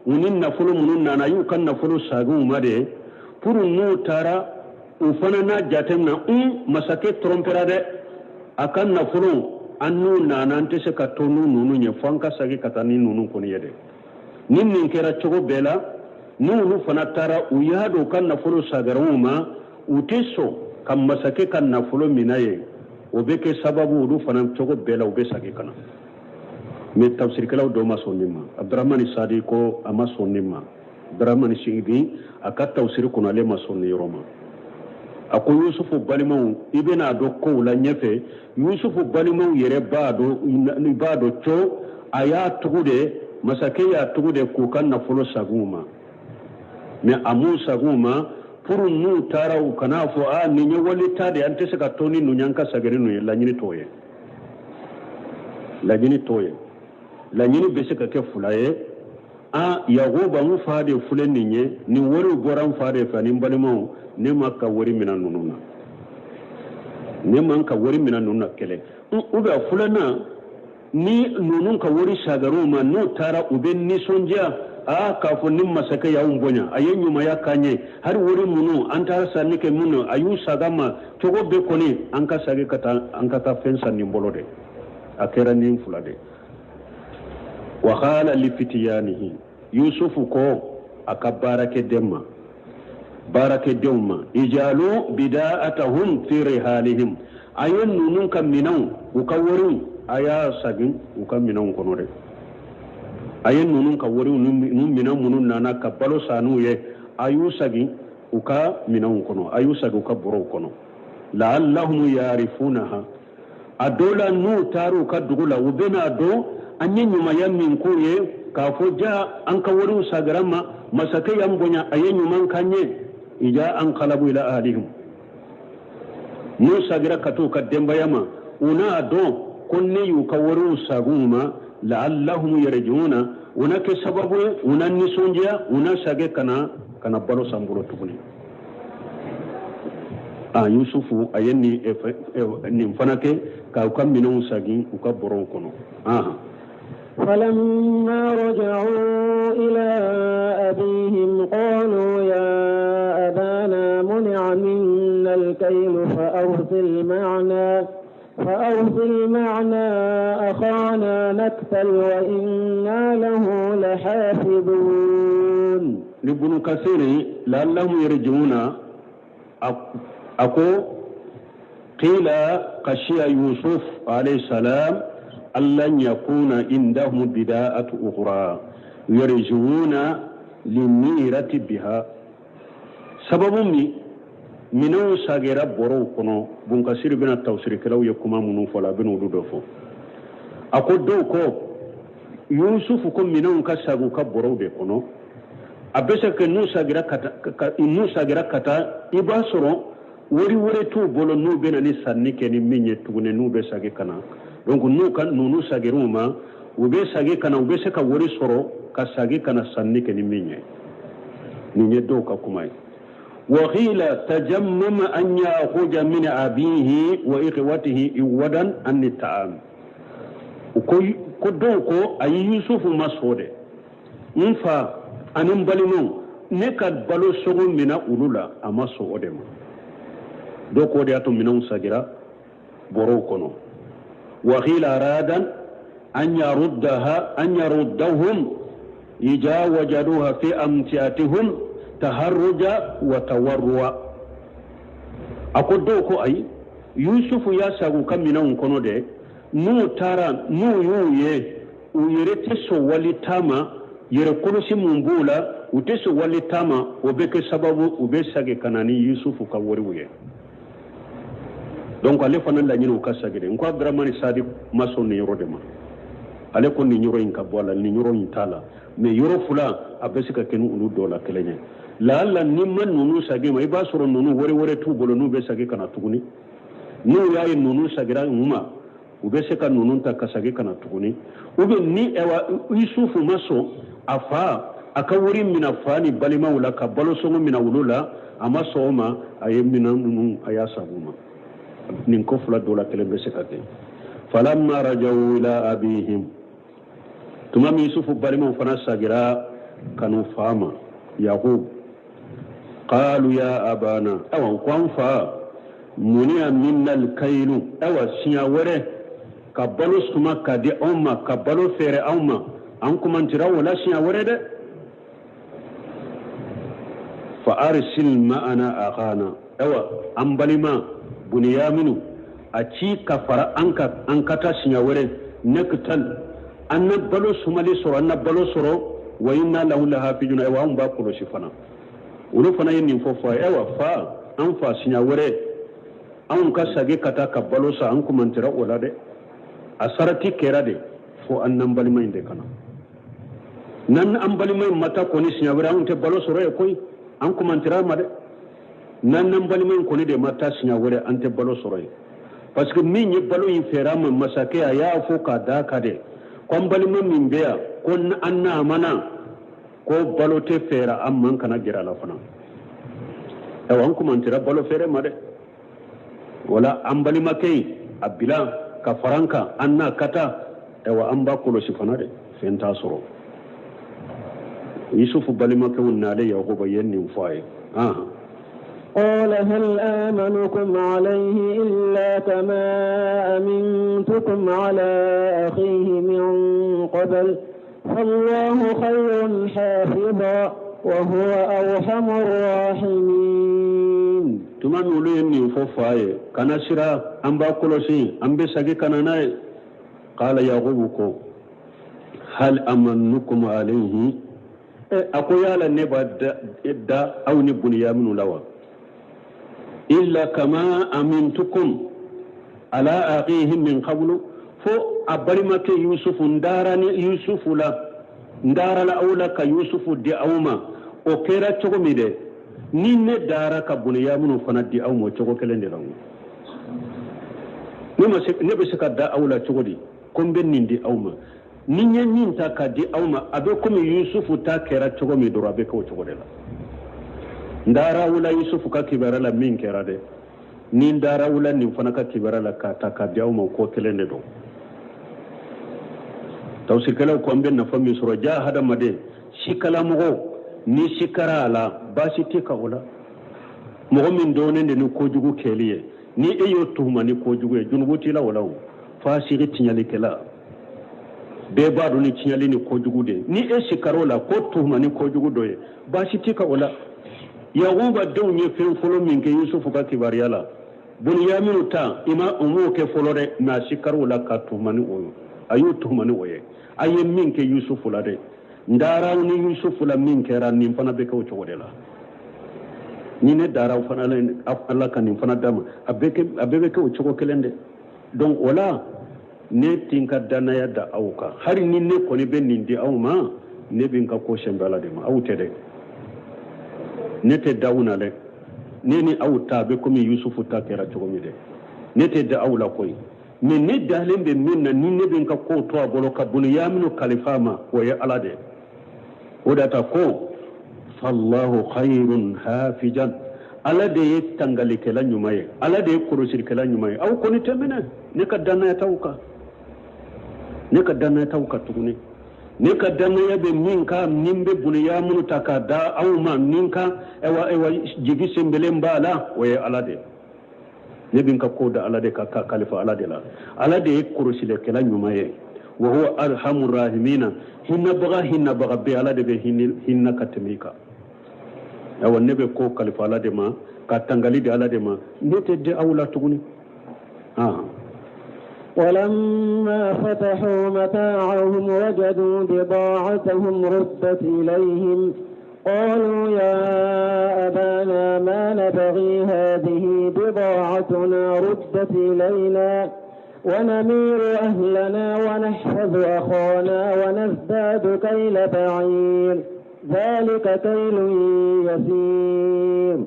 [SPEAKER 2] u ni nafolo minnu nana a y'u ka nafolo sagin u ma de pour n'u taara u fana n'a jateminɛ un masakɛ tɔrɔnpera dɛ a ka nafolo an n'u nana an tɛ se ka to n'u ninnu ye fo an ka segin ka taa ni ninnu kɔni ye dɛ ni nin kɛra cogo bɛɛ la n'olu fana taara u y'a dɔn u ka nafolo sagira u ma u tɛ sɔn ka masakɛ ka nafolo minɛ ye o bɛ kɛ sababu olu fana cogo bɛɛ la u bɛ segin ka na mais tafsirikɛlaw dɔw ma sɔn nin ma abdurahmani sadi ko a ma sɔn nin ma abdurahmani sidi a ka tafsiri kɔnɔ ale ma sɔn nin yɔrɔ ma a ko yusufu balimaw i bɛna a dɔn kow la ɲɛfɛ yusufu balimaw yɛrɛ b'a dɔn b'a dɔn co a y'a tugu de masakɛ y'a tugu de k'u ka nafolo sagin u ma mais a m'u sagin u ma pour n'u taara u kan'a fɔ a nin ye wali ta de an tɛ se ka to ni ninnu ye an ka segin ni ninnu ye laɲini t'o ye laɲini t'o ye laɲini bɛ se ka kɛ fila ye a yakuba n fa de filɛ nin ye nin wariw bɔra n fa de fɛ ani n balimaw ne ma ka wari minɛ ninnu na ne man ka wari minɛ ninnu na kɛlɛ ou bien filanan ni ninnu ka wari sagar'u ma n'u taara u bɛ nisɔndiya aa k'a fɔ ni masakɛ y'anw bonya a ye ɲumanya k'an ye hali wari minnu an taara sanni kɛ minnu a y'u saga ma cogo bɛɛ kɔni an ka segin ka taa an ka taa fɛn san nin bolo de a kɛra nin fila de wa qala li fitiyanihi yusufu ko a ka baarakɛden ma baarakɛdenw ma ijalu bida'atahum fi rihalihim a ye ninnu ka minɛnw u ka wariw a y'a sagin u ka minɛnw kɔnɔ dɛ a ye ninnu ka wariw n'u minɛn minnu nana ka balo san n'u ye a y'u sagin u ka minɛnw kɔnɔ a y'u sagin u ka bɔrɔw kɔnɔ la'allahum ya'rifunaha a dɔw la n'u taara u ka dugu la u bɛna a dɔn an ye ɲumanya min k'u ye k'a fɔ ja an ka wariw sagira ma masakɛ y'an bonya a ye ɲuman k'an ye ija anqalabu ila ahlihim n'u sagira ka t'u ka denbaya ma u n'a dɔn ko ne y'u ka wariw sagin u ma la'allahum yarji'una u na kɛ sababu ye u na nisɔndiya u na sagin ka na ka na balo san bolo tuguni a yusufu a ye nin nin fana kɛ k'u ka minɛnw sagin u ka bɔrɔw kɔnɔ
[SPEAKER 1] فلما رجعوا إلى أبيهم قالوا يا أبانا منع منا الكيل فأرسل معنا أخانا نكتل وإنا له لحافظون.
[SPEAKER 2] Ni Bunu Kasiri لعلهم يرجعون a ko قيل خشي يوسف عليه السلام أن لن يكون عندهم بضاعة أخرى يرجعون للميرة بها. Sababu min minɛnw sagira bɔrɔw kɔnɔ, Bunkasiri bɛna tafsirikɛlaw ye kuma minnu fɔ la, a bɛna olu dɔ fɔ. A ko dɔw ko Yusufu ko minɛnw ka sagi u ka bɔrɔw de kɔnɔ. A bɛ se ka n'u sagira ka taa, i b'a sɔrɔ wari wɛrɛ t'u bolo n'u bɛna ni sanni kɛ ni min ye tuguni n'u bɛ sagi ka na. Donc n'u ka ninnu sagir'u ma, u bɛ sagi ka na, u bɛ se ka wari sɔrɔ ka sagi ka na sanni kɛ ni min ye. Nin ye dɔw ka kuma ye. وقيل تجمم أن يأخذ من أبيه وإخوته عوضا عن الطعام. Ko dɔw ko ayi, Yusufu ma sɔn dɛ, n fa ani n balimaw, ne ka balo sogo mina olu la, a ma sɔn o de ma. Dɔw ko o de y'a to minɛnw sagira bɔrɔw kɔnɔ. وقيل أراد أن يردها أن يردهم إذا وجدوها في أمتعتهم تحرجا وتورعا. A ko dɔw ko ayi, Yusufu y'a sago ka minɛnw kɔnɔ dɛ, n'u taara n'u y'u ye, u yɛrɛ tɛ sɔn wali ta ma, yɛrɛ kɔlɔsi mun b'u la, u tɛ sɔn wali ta ma, o bɛ kɛ sababu u bɛ sagi ka na ni Yusufu ka wariw ye. Donc ale fana laɲini u ka sagi de. N ko Abdramani Sadi ma sɔn nin yɔrɔ de ma. Ale ko nin yɔrɔ in ka bɔ a la, nin yɔrɔ in t'a la, mais yɔrɔ fila a bɛ se ka kɛ ni olu dɔw la kelen ye. Laala ni ma ninnu sagi ma, i b'a sɔrɔ ninnu wari wɛrɛ t'u bolo n'u bɛ sagi ka na tuguni. N'u y'a ye ninnu sagira u ma, u bɛ se ka ninnu ta ka sagi ka na tuguni. Ou bien ni ɛwa Yusufu ma sɔn a fa a ka wari mina fa ni balimaw la, ka balo sɔngɔ mina olu la, a ma sɔn o ma, a ye minɛn ninnu a y'a sago ma. Nin ko fila dɔ la kelen bɛ se ka kɛ. فلما رجعوا إلى أبيهم, tuma min Yusufu balimaw fana sagira ka n'u fa ma Yakub, قالوا يا أبانا, awa ko an fa, منع منا الكيل, awa siɲɛ wɛrɛ ka balo suma ka di anw ma, ka balo feere anw ma, an kumantira o la siɲɛ wɛrɛ dɛ. فأرسل معنا أخانا, awa an balima Buniyaminu a ci ka fara an kan, an ka taa siɲɛ wɛrɛ, نكتل, an na balo sumali sɔrɔ, an na balo sɔrɔ, وإنا له لحافظون, awa anw b'a kɔlɔsi fana. Olu fana ye nin fɔ fa ye, awa fa, an fa, siɲɛ wɛrɛ anw ka sagi ka taa ka balo san, an kumantira o la dɛ, a sarati kɛra de fo an n'an balima in de kana. N'an an balima in ma taa kɔni siɲɛ wɛrɛ, anw tɛ balo sɔrɔ ye koyi, an kumantira a ma dɛ. N'an n'an balima in kɔni de ma taa siɲɛ wɛrɛ, an tɛ balo sɔrɔ ye, parce que min ye balo in feere an ma, masakɛ a y'a fɔ k'a d'a kan dɛ, ko an balima min bɛ yan, ko an n'a ma na, ko balo tɛ feere an ma, kana gɛrɛ a la fana. Ayiwa, an kumantira balo feere ma dɛ. Wala an balimakɛ in a bila ka fara an kan, an n'a ka taa, ayiwa an b'a kɔlɔsi fana dɛ, fɛn t'a sɔrɔ. Yusufu balimakɛw nalen Yakuba ye nin fɔ a ye.
[SPEAKER 1] قال هل آمنكم عليه إلا كما أمنتكم على أخيه من قبل فالله خير حافظا وهو أرحم الراحمين.
[SPEAKER 2] Tuma min olu ye nin fɔ fa ye, kana sira, an b'a kɔlɔsi, an bɛ sagi ka na n'a ye. قال Yakubu ko هل أمنكم عليه, a ko yala ne b'a da aw ni Buniyaminu la wa? إلا كما أمنتكم على أخيه من قبل, fo a balimakɛ Yusufu, n dara ni Yusufu la, n dara la aw la ka Yusufu di aw ma, o kɛra cogo min dɛ, ni ne dara ka Buniyaminu fana di aw ma, o cogo kelen de la. Ne ma se, ne bɛ se ka da aw la cogo di ko n bɛ nin di aw ma? Ni n ye min ta ka di aw ma, a bɛ komi Yusufu ta kɛra cogo min dɔrɔn, a bɛ kɛ o cogo de la. N dara aw la Yusufu ka kibaruya la min kɛra dɛ, ni n dara aw la nin fana ka kibaruya la k'a ta ka di aw ma, ko kelen de don. Tafsirikɛlaw ko an bɛ nafa min sɔrɔ, ja hadamaden sikalamɔgɔw ni sikara a la, baasi tɛ ka o la. Mɔgɔ min dɔnnen de ni kojugu kɛli ye, ni e y'o tuhuma ni kojugu ye, junubu t'i la o la. O fasigi tiɲɛlikɛla. Bɛɛ b'a dɔn ni tiɲɛli ni kojugu de ye. Ni e sikar'o la ko tuhuma ni kojugu dɔ ye, baasi t'i kan o la. Yakuba denw ye fɛn fɔlɔ min kɛ Yusufu ka kibaruya la, Buniyaminu ta i ma o m'o kɛ fɔlɔ dɛ, mais a sikar'o la ka tuhuma ni o ye. A y'o tuhuma ni o ye. A ye min kɛ Yusufu la dɛ, n dara aw ni Yusufu la min kɛra, nin fana bɛ kɛ o cogo de la. Ni ne dara aw fana la, Ala ka nin fana d'a ma, a bɛɛ bɛ kɛ o cogo kelen de. Donc o la ne tɛ n ka dannaya da aw kan. Hali ni ne kɔni bɛ nin di aw ma, ne bɛ n ka ko sɛnbɛ Ala de ma, aw tɛ dɛ. Ne tɛ da aw na dɛ. Ne ni aw ta bɛ komi Yusufu ta kɛra cogo min dɛ. Ne tɛ da aw la koyi, mais ne dalen bɛ min na, ni ne bɛ n ka kow to a bolo ka Buniyaminu kalifa a ma, o ye Ala de ye. O de ta ko fallahu khayrun hafijan, Ala de ye tangalikɛla ɲuman ye, Ala de ye kɔlɔsilikɛla ɲuman ye. Aw kɔni tɛ minɛ, ne ka dannaya t'aw kan, ne ka dannaya t'aw kan tuguni. Ne ka dannaya bɛ min kan, ni n bɛ Buniyaminu ta k'a da aw ma, ni n ka ayiwa ayiwa jigi sɛnbɛlen b'a la, o ye Ala de ye. Ne bɛ n ka ko da Ala de kan, ka kalifa Ala de la. Ala de ye kɔlɔsilikɛla ɲuman ye. Wa huwa arhamu rahimina, hinɛbaga hinɛbaga bɛɛ, Ala de bɛ hinɛ ka tɛmɛ i kan. Ayiwa, ne bɛ ko kalifa Ala de ma, ka tangali di Ala de ma, ne tɛ di aw la tuguni.
[SPEAKER 1] ولما فتحوا متاعهم وجدوا بضاعتهم ردت إليهم قالوا يا أبانا ما نبغي هذه بضاعتنا ردت إلينا ونمير أهلنا ونحفظ أخانا ونزداد كيل بعير ذلك كيل يسير.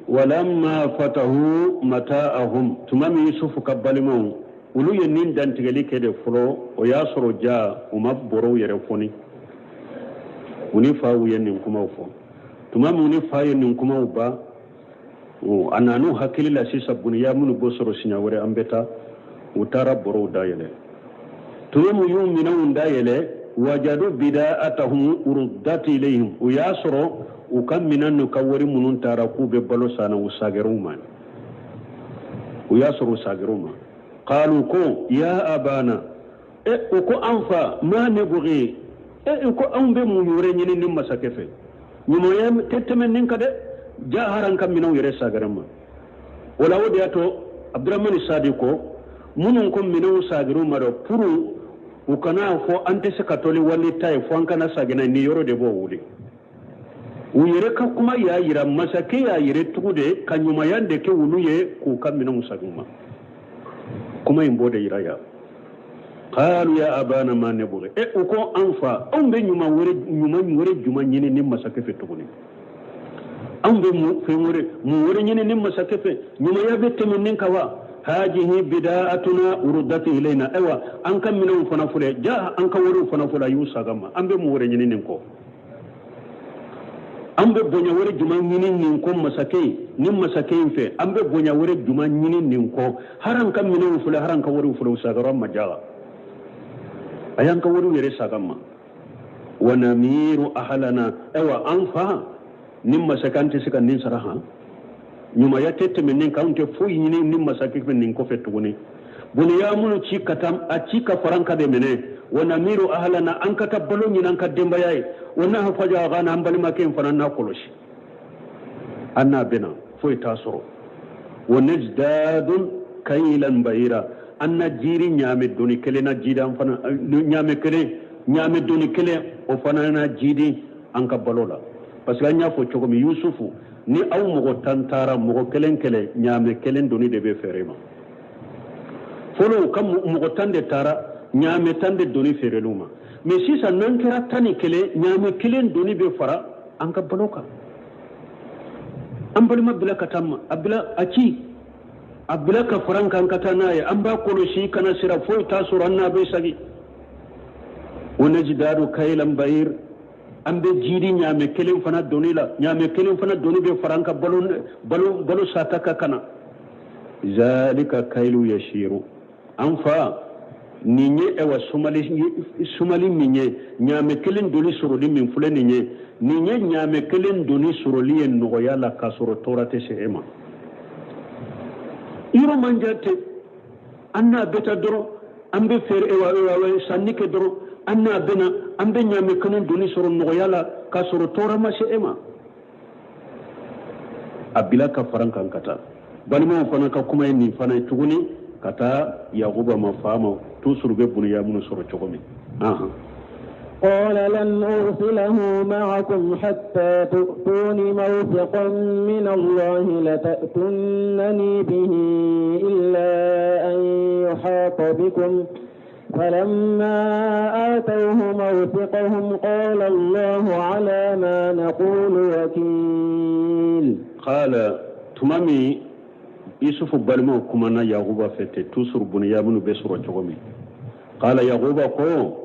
[SPEAKER 2] Walamma fatahu mata'ahum, tuma min Yusufu ka balimaw olu ye nin dantigɛli kɛ de fɔlɔ, o y'a sɔrɔ ja u ma bɔrɔw yɛrɛ fɔni, u ni faw ye nin kumaw fɔ. Tuma min u ni fa ye nin kumaw ban, a nan'u hakili la sisan, Buniyaminu b'o sɔrɔ siɲɛ wɛrɛ an bɛ taa. U taara bɔrɔw dayɛlɛ. Tuma min y'u minɛnw dayɛlɛ, wajadu bida'atahum uruddat ilayhim, u y'a sɔrɔ u ka minɛn n'u ka wari minnu taara k'u bɛ balo san na, u sagɛr'u ma. U y'a sɔrɔ u sagɛr'u ma. Qalu, ko ya abana, e u ko an fa, ma nabghi, e u ko anw bɛ mun wɛrɛ ɲini ni masakɛ fɛ? Ɲumanya tɛ tɛmɛ nin kan dɛ, ja haran ka minɛnw yɛrɛ sagɛrɛ ma. O la o de y'a to Abdurahmani Sadi ko minnu ko minɛnw sagɛr'u ma dɔ, pour u kana fɔ an tɛ se ka toli wali ta ye fo an kana sagina, ni yɔrɔ de b'o wuli. U yɛrɛ ka kuma y'a yira masakɛ y'a yɛrɛ tugu de ka ɲumanya de kɛ olu ye k'u ka minɛnw sagin ma. Kuma in b'o de yira yan. Qalu ya abana ma nabghi, e u ko an fa, anw bɛ ɲuman wɛrɛ ɲuman wɛrɛ jumɛn ɲini ni masakɛ fɛ tuguni? Anw bɛ mun fɛn wɛrɛ mun wɛrɛ ɲini ni masakɛ fɛ? Ɲumanya bɛ tɛmɛ nin kan wa? Hajihi bida'atuna uruddat ilayna, ayiwa an ka minɛnw fana filɛ, ja an ka wariw fana filɛ, a y'u saga ma. An bɛ mun wɛrɛ ɲini nin kɔ? An bɛ bonya wɛrɛ jumɛn ɲini nin kɔ masakɛ ni masakɛ in fɛ? An bɛ bonya wɛrɛ jumɛn ɲini nin kɔ? Haran ka minɛnw filɛ, haran ka wariw filɛ, u sagara ma ja a y'an ka wariw yɛrɛ saga ma. Wa namiru ahlana, ayiwa an fa ni masakɛ an tɛ se ka nin sara han, ɲumanya tɛ tɛmɛ nin kan, anw tɛ foyi ɲini ni masakɛ fɛ nin kɔfɛ tuguni. Buniyamunu ci ka taa, a ci ka fara an ka de minɛ. Wa namiru ahlana, an ka taa balo ɲini an ka denbaya ye. Wa nahfazu akhana, an balimakɛ in fana n'a kɔlɔsi, an n'a bɛna foyi t'a sɔrɔ. Wa nazdadun kaylan bayira, an na jiri ɲaamɛ doni kelen na jidi, an fana ɲaamɛ kelen ɲaamɛ doni kelen o fana na jidi an ka balo la. Parce que an y'a fɔ cogo min, Yusufu ni aw mɔgɔ 10 taara mɔgɔ kelen kɛlɛ, ɲaamɛ kelen doni de bɛ feere ma. Fɔlɔ u ka mɔgɔ 10 de taara, ɲaamɛ 10 de doni feerel'u ma. Mais sisan n'an kɛra 11, ɲaamɛ kelen doni bɛ fara an ka balo kan. An balima bila ka taa ma, a bila a ci a bila ka fara an kan ka taa n'a ye, an b'a kɔlɔsi kana sira foyi t'a sɔrɔ, an n'a bɛ sagi. Wa najdadu kaylan bayir, an bɛ jiri ɲaamɛ kelen fana doni la, ɲaamɛ kelen fana doni bɛ fara an ka balo balo balo sata ka kana. Zalika kailu yashiru, an fa nin ye ɛwa sumali sumali min ye, ɲaamɛ kelen doni sɔrɔli min filɛ nin ye, nin ye ɲaamɛ kelen doni sɔrɔli ye nɔgɔya la k'a sɔrɔ tɔɔrɔ tɛ se e ma. Yɔrɔ man jan tɛ, an n'a bɛ taa dɔrɔn. An bɛ feere sanni kɛ dɔrɔn, an n'a bɛna, an bɛ ɲaamɛ kelen doni sɔrɔ nɔgɔya la k'a sɔrɔ tɔɔrɔ ma se e ma. A bila ka fara kan ka taa. Balimaw fana ka kuma ye nin fana ye tuguni ka taa Yakuba ma fa ma toujours bɛ Buniyaminu sɔrɔ cogo min.
[SPEAKER 1] قال لن أرسله معكم حتى تؤتون موثقا من الله لتأتونني به إلا أن يحاط بكم فلما آتوه موثقهم قال الله على ما نقول وكيل.
[SPEAKER 2] قال tuma min Yusufu balimaw kumana Yakuba fɛ ten, toujours Buniyaminu bɛ sɔrɔ cogo min, qala Yakuba ko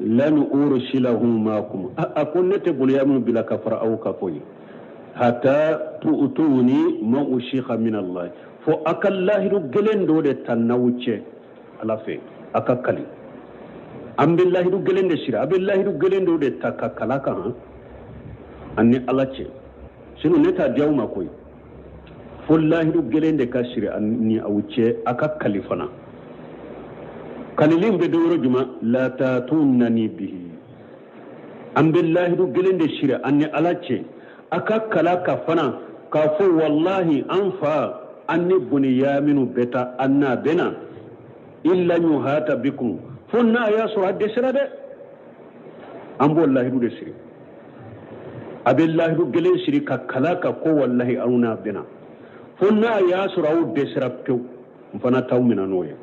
[SPEAKER 2] lan ursilahu maakum, a ko ne tɛ Buniyaminu bila ka fara aw kan koyi, hatta tu'tuni mawsiqa min Allah, fo a ka lahidu gɛlɛn dɔ de ta n'aw cɛ Ala fɛ, a ka kali. An bɛ lahidu gɛlɛn de siri, a bɛ lahidu gɛlɛn dɔ de ta ka kala kan an ni Ala cɛ, sinon ne t'a di aw ma koyi. Fo lahidu gɛlɛn de ka siri an ni aw cɛ, a ka kali fana. Kalili bɛ don yɔrɔ jumɛn? La ta'tunani bihi, an bɛ lahidu gɛlɛn de siri an ni Ala cɛ, a ka kala ka fana k'a fɔ walahi an fa an ni Buniyaminu bɛ taa, an n'a bɛ na, illa yuhata bikum, fo n'a y'a sɔrɔ a dɛsɛra dɛ. An b'o lahidu de siri. A bɛ lahidu gɛlɛn siri ka kala ka ko walahi aw n'a bɛ na, fo n'a y'a sɔrɔ aw dɛsɛra pewu, n fana t'aw minɛ n'o ye.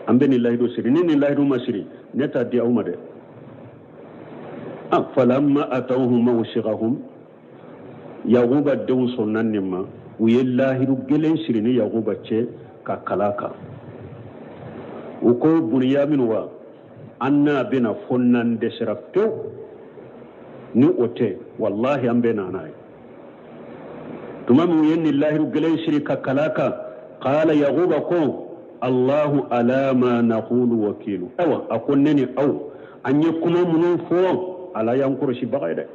[SPEAKER 2] An bɛ nin lahidu siri, ni nin lahidu ma siri, ne t'a di aw ma dɛ. Falamma atawhum mawsiqahum, Yakuba denw sɔnna nin ma, u ye lahidu gɛlɛn siri ni Yakuba cɛ ka kala kan. U ko Buniyaminu wa an n'a bɛna fo n'an dɛsɛra pewu, ni o tɛ walahi an bɛ na n'a ye. Tuma min u ye nin lahidu gɛlɛn siri ka kala kan, qala Yakuba ko Allahu ala ma naqulu wakilu, ayiwa a ko ne ni aw an ye kuma minnu fɔ, Ala y'an kɔlɔsibaga ye dɛ,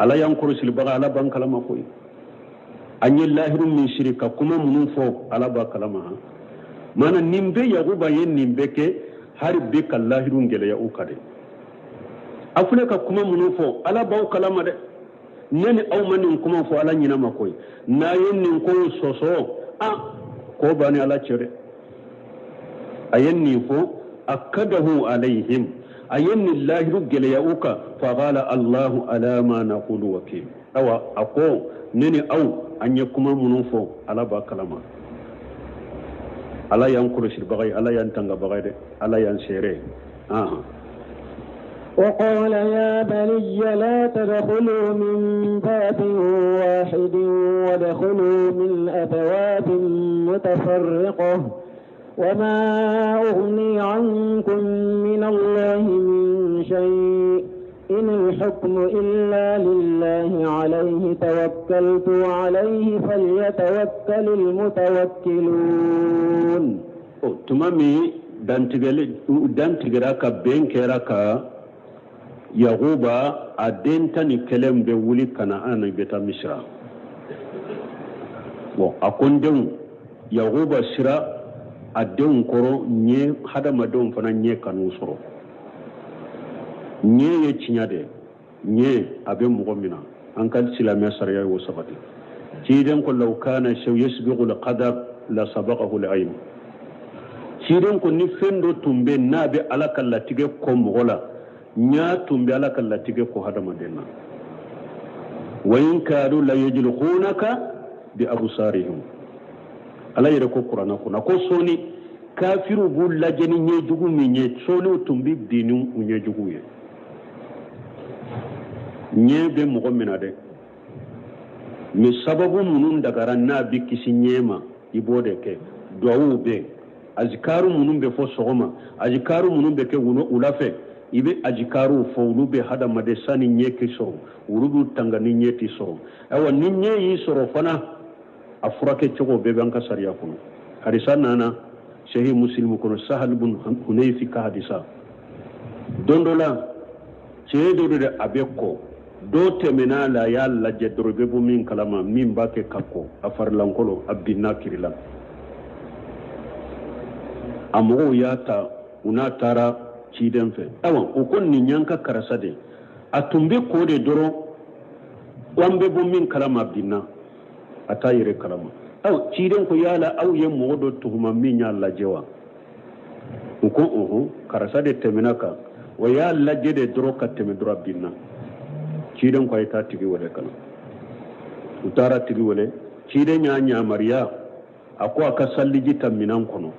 [SPEAKER 2] Ala y'an kɔlɔsilibaga, Ala b'an kalama koyi. An ye lahidu min siri ka kuma minnu fɔ, Ala b'a kalama. Han mana nin bɛɛ Yakuba ye nin bɛɛ kɛ hali bi ka lahidu gɛlɛya u kan dɛ. A filɛ ka kuma minnu fɔ, Ala b'aw kalama dɛ. Ne ni aw ma nin kuma fɔ Ala ɲinɛ ma koyi. N'a ye nin kow sɔsɔ, a ko b'a ni Ala cɛ dɛ. A ye nin fɔ akadahu alayhim, a ye nin lahidu gɛlɛya u kan, faqala Allahu ala ma naqulu wakil. Awa a ko ne ni aw an ye kuma minnu fɔ, Ala b'a kalama. Ala y'an kɔlɔsilibaga ye, Ala y'an tangabaga ye dɛ, Ala y'an seere ye.
[SPEAKER 1] وقال يا بني لا تدخلوا من باب واحد وادخلوا من أبواب متفرقة وما أغني عنكم من الله من شيء إن الحكم إلا لله عليه توكلت وعليه فليتوكل المتوكلون.
[SPEAKER 2] Tuma min dantigɛra ka bɛn kɛra ka Yakuba a den 11 bɛ wuli ka na an bɛ taa Misira. Bon, a ko n denw, Yakuba sira a denw kɔrɔ ɲɛ, hadamadenw fana ɲɛ kan'u sɔrɔ. Ɲɛ ye tiɲɛ de ɲɛ, a bɛ mɔgɔ min na, an ka silamɛya sariya y'o sabati. Ciden ko law kana shay'un yasbiqu al-qadar la sabaqahu al-ayn. Ciden ko ni fɛn dɔ tun bɛ n'a bɛ Ala ka latigɛ kɔ mɔgɔ la, ɲa tun bɛ Ala ka latigɛ kɔ hadamaden na. Wa in kadu la yajliqunaka bi absarihim. Ala yɛrɛ ko kuranɛ kɔnɔ ko sɔɔni kafiriw b'u lajɛ ni ɲɛjugu min ye, sɔɔniw tun bɛ bin ni u ɲɛjugu ye. Ɲɛ bɛ mɔgɔ min na dɛ, mais sababu minnu dagara n'a bɛ kisi ɲɛ ma, i b'o de kɛ. Duwawuw bɛ yen, azikaru minnu bɛ fɔ sɔgɔma, azikaru minnu bɛ kɛ wula fɛ, i bɛ azikaruw fɔ, olu bɛ hadamaden sani ɲɛ k'i sɔrɔ, olu b'u tanga ni ɲɛ t'i sɔrɔ. Ayiwa, ni ɲɛ y'i sɔrɔ fana, a furakɛ cogo bɛɛ b'an ka sariya kɔnɔ. Hadisa nana Sahih Muslim kɔnɔ, Sahal bun Hunayfi ka hadisa. Don dɔ la, cɛ dɔ de a bɛ kɔ, dɔ tɛmɛna a la, a y'a lajɛ dɔrɔn, i bɛ bɔ min kalama, min b'a kɛ ka kɔ, a farilankolon a binna kirila. A mɔgɔw y'a ta, u n'a taara ciden fɛ. Awa, u ko nin y'an ka karisa de, a tun bɛ ko de dɔrɔn, an bɛ bɔ min kalama binna, a t'a yɛrɛ kalama. Awa, ciden ko yala aw ye mɔgɔ dɔ tuhuma min y'a lajɛ wa? U ko ɔhɔn, karisa de tɛmɛna kan, o y'a lajɛ de dɔrɔn ka tɛmɛ dɔrɔn, a binna. Ciden ko a ye taa tigi wele ka na. U taara tigi wele. Ciden y'a yamaruya, a ko a ka saliji ta minan kɔnɔ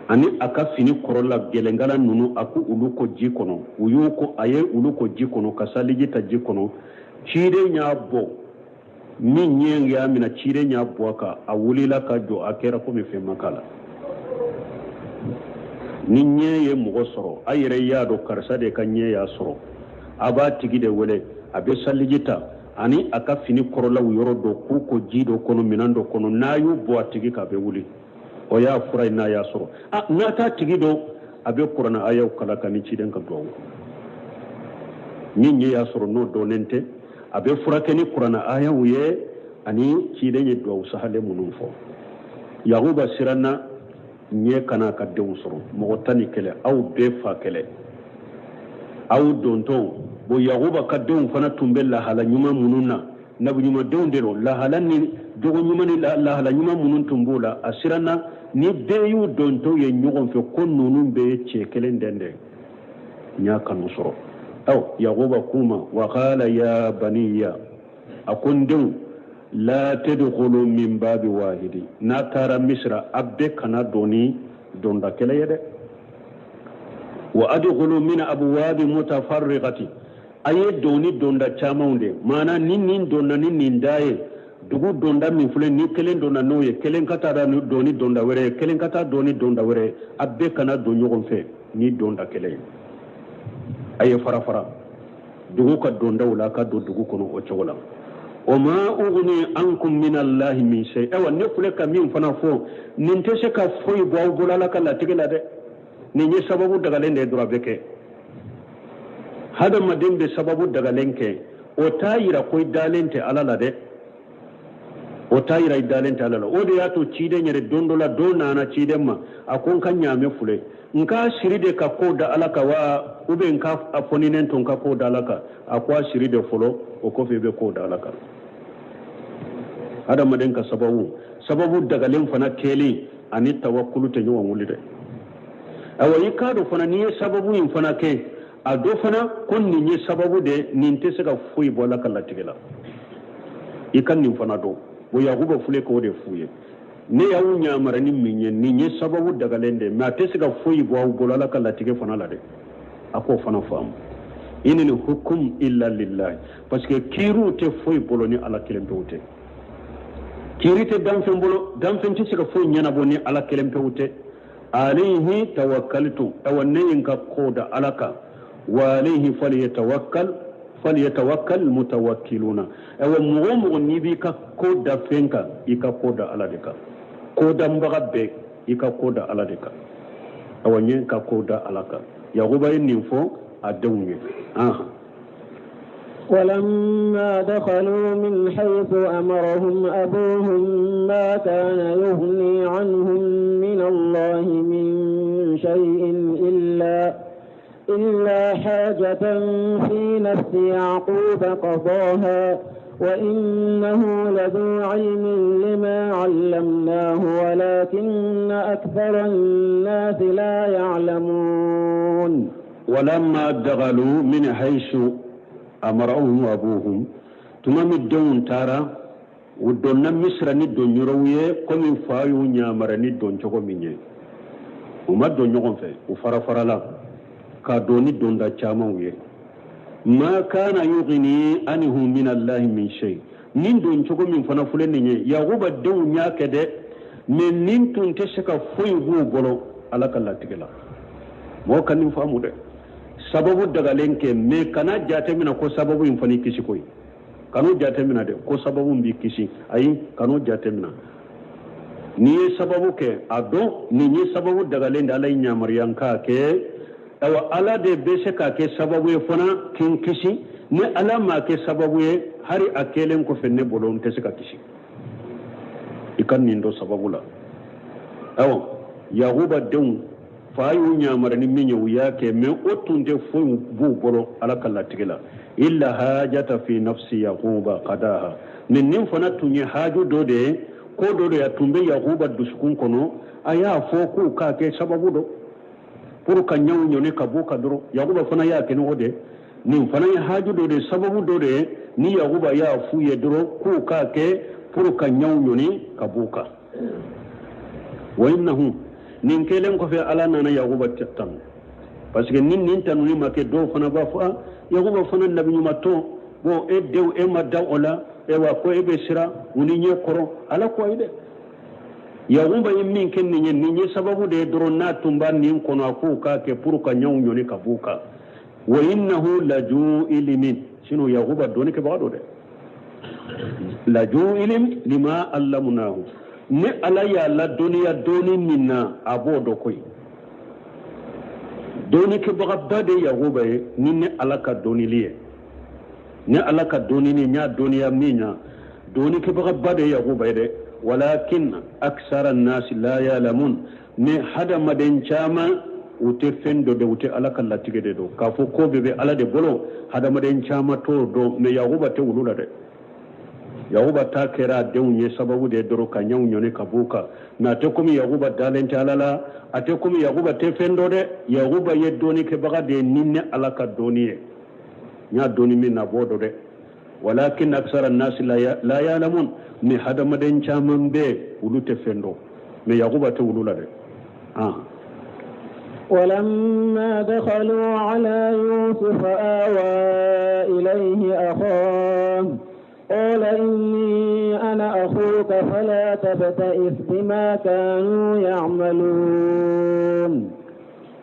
[SPEAKER 2] ani a ka fini kɔrɔla gɛlɛnkala ninnu, a ko olu ko ji kɔnɔ. U y'u ko, a ye olu ko ji kɔnɔ ka saliji ta ji kɔnɔ. Ciden y'a bɔ min ɲɛ y'a minɛ, ciden y'a bɔ a kan, a wulila ka jɔ, a kɛra komi fɛn ma k'a la. Ni ɲɛ ye mɔgɔ sɔrɔ, a yɛrɛ y'a dɔn karisa de ka ɲɛ y'a sɔrɔ, a b'a tigi de wele, a bɛ saliji ta ani a ka fini kɔrɔlaw yɔrɔ dɔ k'u ko ji dɔ kɔnɔ, minɛn dɔ kɔnɔ. N'a y'u bɔ a tigi kan, a bɛ wuli. O y'a fura ye n'a y'a sɔrɔ. A n'a t'a tigi dɔn, a bɛ kuranɛ ayaw kalan ka ni ciden ka duwawu. Ni ɲɛ y'a sɔrɔ n'o dɔnnen tɛ, a bɛ furakɛ ni kuranɛ ayaw ye ani ciden ye duwawu sahalen minnu fɔ. Yakuba siranna ɲɛ kana ka denw sɔrɔ, mɔgɔ 11, aw bɛɛ fa kelen, aw dontɔ. Bon, Yakuba ka denw fana tun bɛ lahala ɲuman minnu na, nabi ɲuman denw de don, lahala ni jogo ɲuman ni lahala ɲuman minnu tun b'o la, a siranna ni bɛɛ y'u dontɔ ye ɲɔgɔn fɛ ko ninnu bɛɛ ye cɛ kelen den de ɲa kan'u sɔrɔ. Aw Yakuba k'u ma, wa qala ya baniya, a ko n denw, la tadkhulu min babi wahidi, n'a taara Misira, a bɛɛ kana don ni donda kelen ye dɛ. Wa adkhulu min abwabi mutafarriqati, a ye don ni donda camanw de, maana ni nin donna ni nin da ye, dugu donda min filɛ ni kelen donna n'o ye, kelen ka taa don ni donda wɛrɛ ye, kelen ka taa don ni donda wɛrɛ ye, a bɛɛ kana don ɲɔgɔn fɛ ni donda kelen ye. A ye fara fara dugu ka dondaw la, ka don dugu kɔnɔ o cogo la. O ma ugni ankum min allahi min shay, ayiwa ne filɛ ka min fana fɔ, nin tɛ se ka foyi bɔ aw bolo Ala ka latigɛ la dɛ. Nin ye sababu dagalen de ye dɔrɔn, a bɛ kɛ. Hadamaden bɛ sababu dagalen kɛ, o t'a yira ko i dalen tɛ Ala la dɛ, o t'a yira i dalen tɛ Ala la. O de y'a to ciden yɛrɛ don dɔ la, dɔ nana ciden ma, a ko n ka ɲaamɛ filɛ, n k'a siri de ka ko da Ala kan wa, ou bien n ka a fɔninen to n ka ko da Ala kan? A ko a siri de fɔlɔ, o kɔfɛ i bɛ ko da Ala kan. Hadamaden ka sababu dagalen fana kɛlen ani tawakulu tɛ ɲɔgɔn wuli dɛ. Ayiwa, i k'a dɔn fana n'i ye sababu in fana kɛ, a dɔ fana ko nin ye sababu de, nin tɛ se ka foyi bɔ Ala ka latigɛ la. I ka nin fana dɔn. Bon, Yakuba filɛ k'o de f'u ye: ne y'aw ɲamara ni min ye, nin ye sababu dagalen de, mais a tɛ se ka foyi bɔ aw bolo Ala ka latigɛ fana la dɛ. A k'o fana faamu. Inil hukum illa lillahi, parce que kiiriw tɛ foyi bolo ni Ala kelen pewu tɛ. Kiiri tɛ danfɛn bolo, danfɛn tɛ se ka foyi ɲɛnabɔ ni Ala kelen pewu tɛ. Alayhi tawakkaltu, awa ne ye n ka ko da Ala kan. Wa alayhi falyatawakkal mutawakkiluna, awa mɔgɔ o mɔgɔ n'i b'i ka ko da fɛn kan, i ka ko da Ala de kan. Ko danbaga bɛɛ, i ka ko da Ala de kan. Awa n ye n ka ko da Ala kan. Yakuba ye nin fɔ a denw ye.
[SPEAKER 1] ولما دخلوا من حيث أمرهم أبوهم ما كان يغني عنهم من الله من شيء إلا حاجة في نفس يعقوب قضاها وإنه لذو علم لما علمناه ولكن أكثر الناس لا يعلمون.
[SPEAKER 2] ولما دخلوا من حيث أمرهم أبوهم, tuma min denw taara, u donna Misira ni don yɔrɔw ye komi fa y'u ɲamara ni don cogo min ye. U ma don ɲɔgɔn fɛ, u fara farala ka don ni donda camanw ye. Ma kana yughni anhum min allahi min shay, nin don cogo min fana filɛ nin ye, Yakuba denw y'a kɛ dɛ, mais nin tun tɛ se ka foyi b'u bolo Ala ka latigɛ la. Mɔgɔ ka nin faamu dɛ. Sababu dagalen kɛ, mais kana jate minɛ ko sababu in fana kisi koyi. Kan'o jate minɛ dɛ ko sababu in b'i kisi. Ayi, kan'o jate minɛ. N'i ye sababu kɛ, a dɔn nin ye sababu dagalen de, Ala ye yamaruya k'a kɛ. Ayiwa, Ala de bɛ se k'a kɛ sababu ye fana k'i kisi. Ni Ala m'a kɛ sababu ye, hali a kɛlen kɔfɛ ne bolo, n tɛ se ka kisi. I ka nin dɔn sababu la. Ayiwa. Yakuba denw fa y'u ɲamari ni min ye u y'a kɛ mais o tun tɛ foyi b'u bolo ala ka latigɛ la illa hajata fi nafsi yakuba qadaha mais nin fana tun ye haju dɔ de ye ko dɔ de ye a tun bɛ yakuba dusukun kɔnɔ a y'a fɔ k'u k'a kɛ sababu dɔ pour ka ɲaw ɲɔni ka b'u kan dɔrɔn yakuba fana y'a kɛ n'o de nin fana ye haju dɔ de ye sababu dɔ de ye ni yakuba y'a f'u ye dɔrɔn k'u k'a kɛ pour ka ɲaw ɲɔni ka b'u kan wa innahu nin kɛlen kɔfɛ ala nana yakuba tanu parce que ni nin tanuni ma kɛ dɔw fana b'a fɔ ah yakuba fana nabi ɲuman tɔ bon e denw e ma da o la ewa ko e bɛ siran u ni ɲɛ kɔrɔ ala ko ayi dɛ yakuba ye min kɛ nin ye nin ye sababu de ye dɔrɔn n'a tun b'a nin kɔnɔ a k'u k'a kɛ pour ka ɲaw ɲɔni ka b'u kan wa innahu laju ilimin sinon yakuba dɔnni kɛbaga don dɛ laju ilim lima allamunahu ni ala y'a ladɔnniya dɔnni min na a b'o dɔn koyi dɔnnikɛbagaba de yakuba ye ni ne ala ka dɔnnili ye ni ala ka dɔnni ni n y'a dɔnniya min na dɔnnikɛbagaba de yakuba ye dɛ walakin aksara nasi la yalamun ni hadamaden caman u tɛ fɛn dɔn dɛ u tɛ ala ka latigɛ de dɔn k'a fɔ ko bɛɛ bɛ ala de bolo hadamaden caman t'o dɔn mais yakuba tɛ olu la dɛ yakuba ta kɛra a denw ye sababu de ye dɔrɔn ka ɲaw ɲɔni ka b'u kan mais a tɛ komi yakuba dalen tɛ ala la a tɛ komi yakuba tɛ fɛn dɔn dɛ yakuba ye dɔnnikɛbaga de ye ni ne ala ka dɔnni ye n y'a dɔnni min na a b'o dɔn dɛ walakin aksara nasi la yalamun ni hadamaden caman bɛ olu tɛ fɛn dɔn mais yakuba tɛ olu la dɛ ah
[SPEAKER 1] ولما دخلوا على يوسف آوى إليه أخاه قال إني أنا أخوك فلا تبتئس بما كانوا يعملون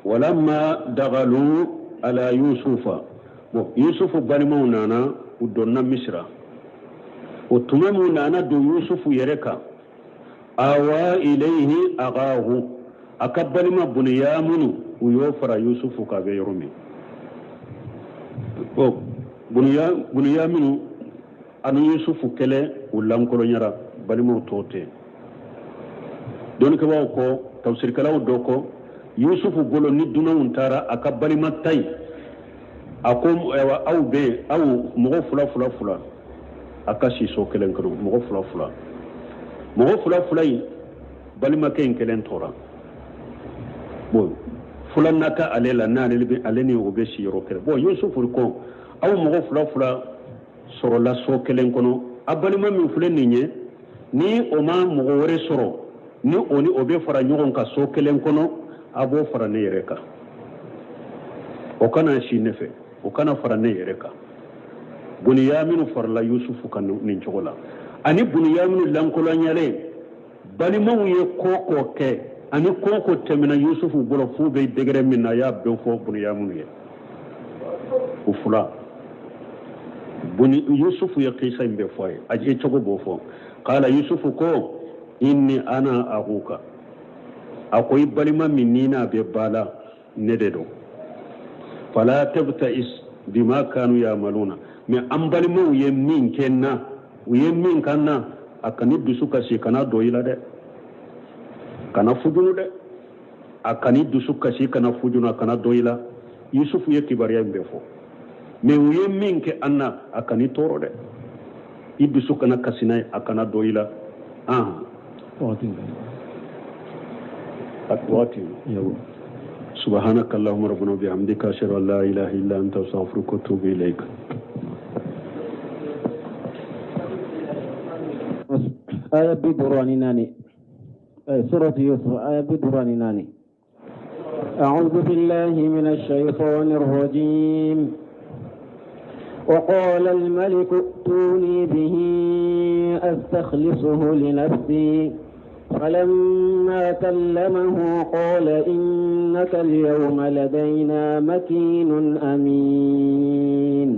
[SPEAKER 2] ولما دخلوا على يوسف bon yusufu balimaw nana u donna misira o tuma min nana don yusufu yɛrɛ kan awa ilayhi akahu a ka balima buniyamunu u y'o fara yusufu kan a bɛ yɔrɔ min bon buniyamunu ani yusufu kɛlɛ u lankolonyara balimaw tɔw tɛ dɔnnikɛbaaw ko tafsirikɛlaw dɔ ko yusufu bolo ni dunanw taara a ka balima ta yen a ko ayiwa aw bɛ yen aw mɔgɔ fila fila fila a ka si so kelen kɔnɔ mɔgɔ fila fila mɔgɔ fila fila in balimakɛ in kelen tora bon fula nata ale la n'ale bɛ ale ni o bɛ si yɔrɔ kelen bon yusufu ko aw mɔgɔ fila fila sɔrɔla so kelen kɔnɔ a balima min filɛ nin ye ni o ma mɔgɔ wɛrɛ sɔrɔ ni o ni o bɛ fara ɲɔgɔn kan so kelen kɔnɔ a b'o fara ne yɛrɛ kan o kana si ne fɛ o kana fara ne yɛrɛ kan buniyaminu farala yusufu kan nin cogo la ani buniyaminu lankolonyalen balimaw ye ko ko kɛ ani ko ko tɛmɛna yusufu bolo f'u bɛ degré min na a y'a bɛɛ fɔ buniyaminu ye u fila buni yusufu ye kisa in bɛɛ fɔ a ye a ye cogo b'o fɔ kala yusufu ko inni ana akuka a ko i balima min ni n'a bɛ ba la ne de don fala tabtais bima kanu yamaluna mais an balimaw ye min kɛ n na u ye min kɛ n na a kan'i dusu kasi kana dɔ i la dɛ kana fujunu dɛ a kan'i dusu kasi kana fujunu a kana dɔ i la yusufu ye kibaruya in bɛɛ fɔ mais u ye min kɛ an na a kan'i tɔɔrɔ dɛ i dusu kana kasi n'a ye a kana dɔ i la waati سبحانك اللهم ربنا وبحمدك أشهد أن لا إله إلا أنت أستغفرك وأتوب إليك
[SPEAKER 1] آية 54 سورة يوسف آية 54 أعوذ بالله من الشيطان الرجيم وقال الملك ائتوني به أستخلصه لنفسي فلما كلمه قال إنك اليوم لدينا مكين أمين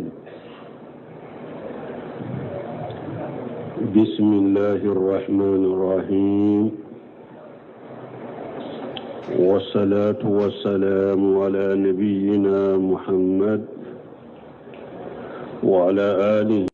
[SPEAKER 2] بسم الله الرحمن الرحيم والصلاة والسلام على نبينا محمد وعلى آله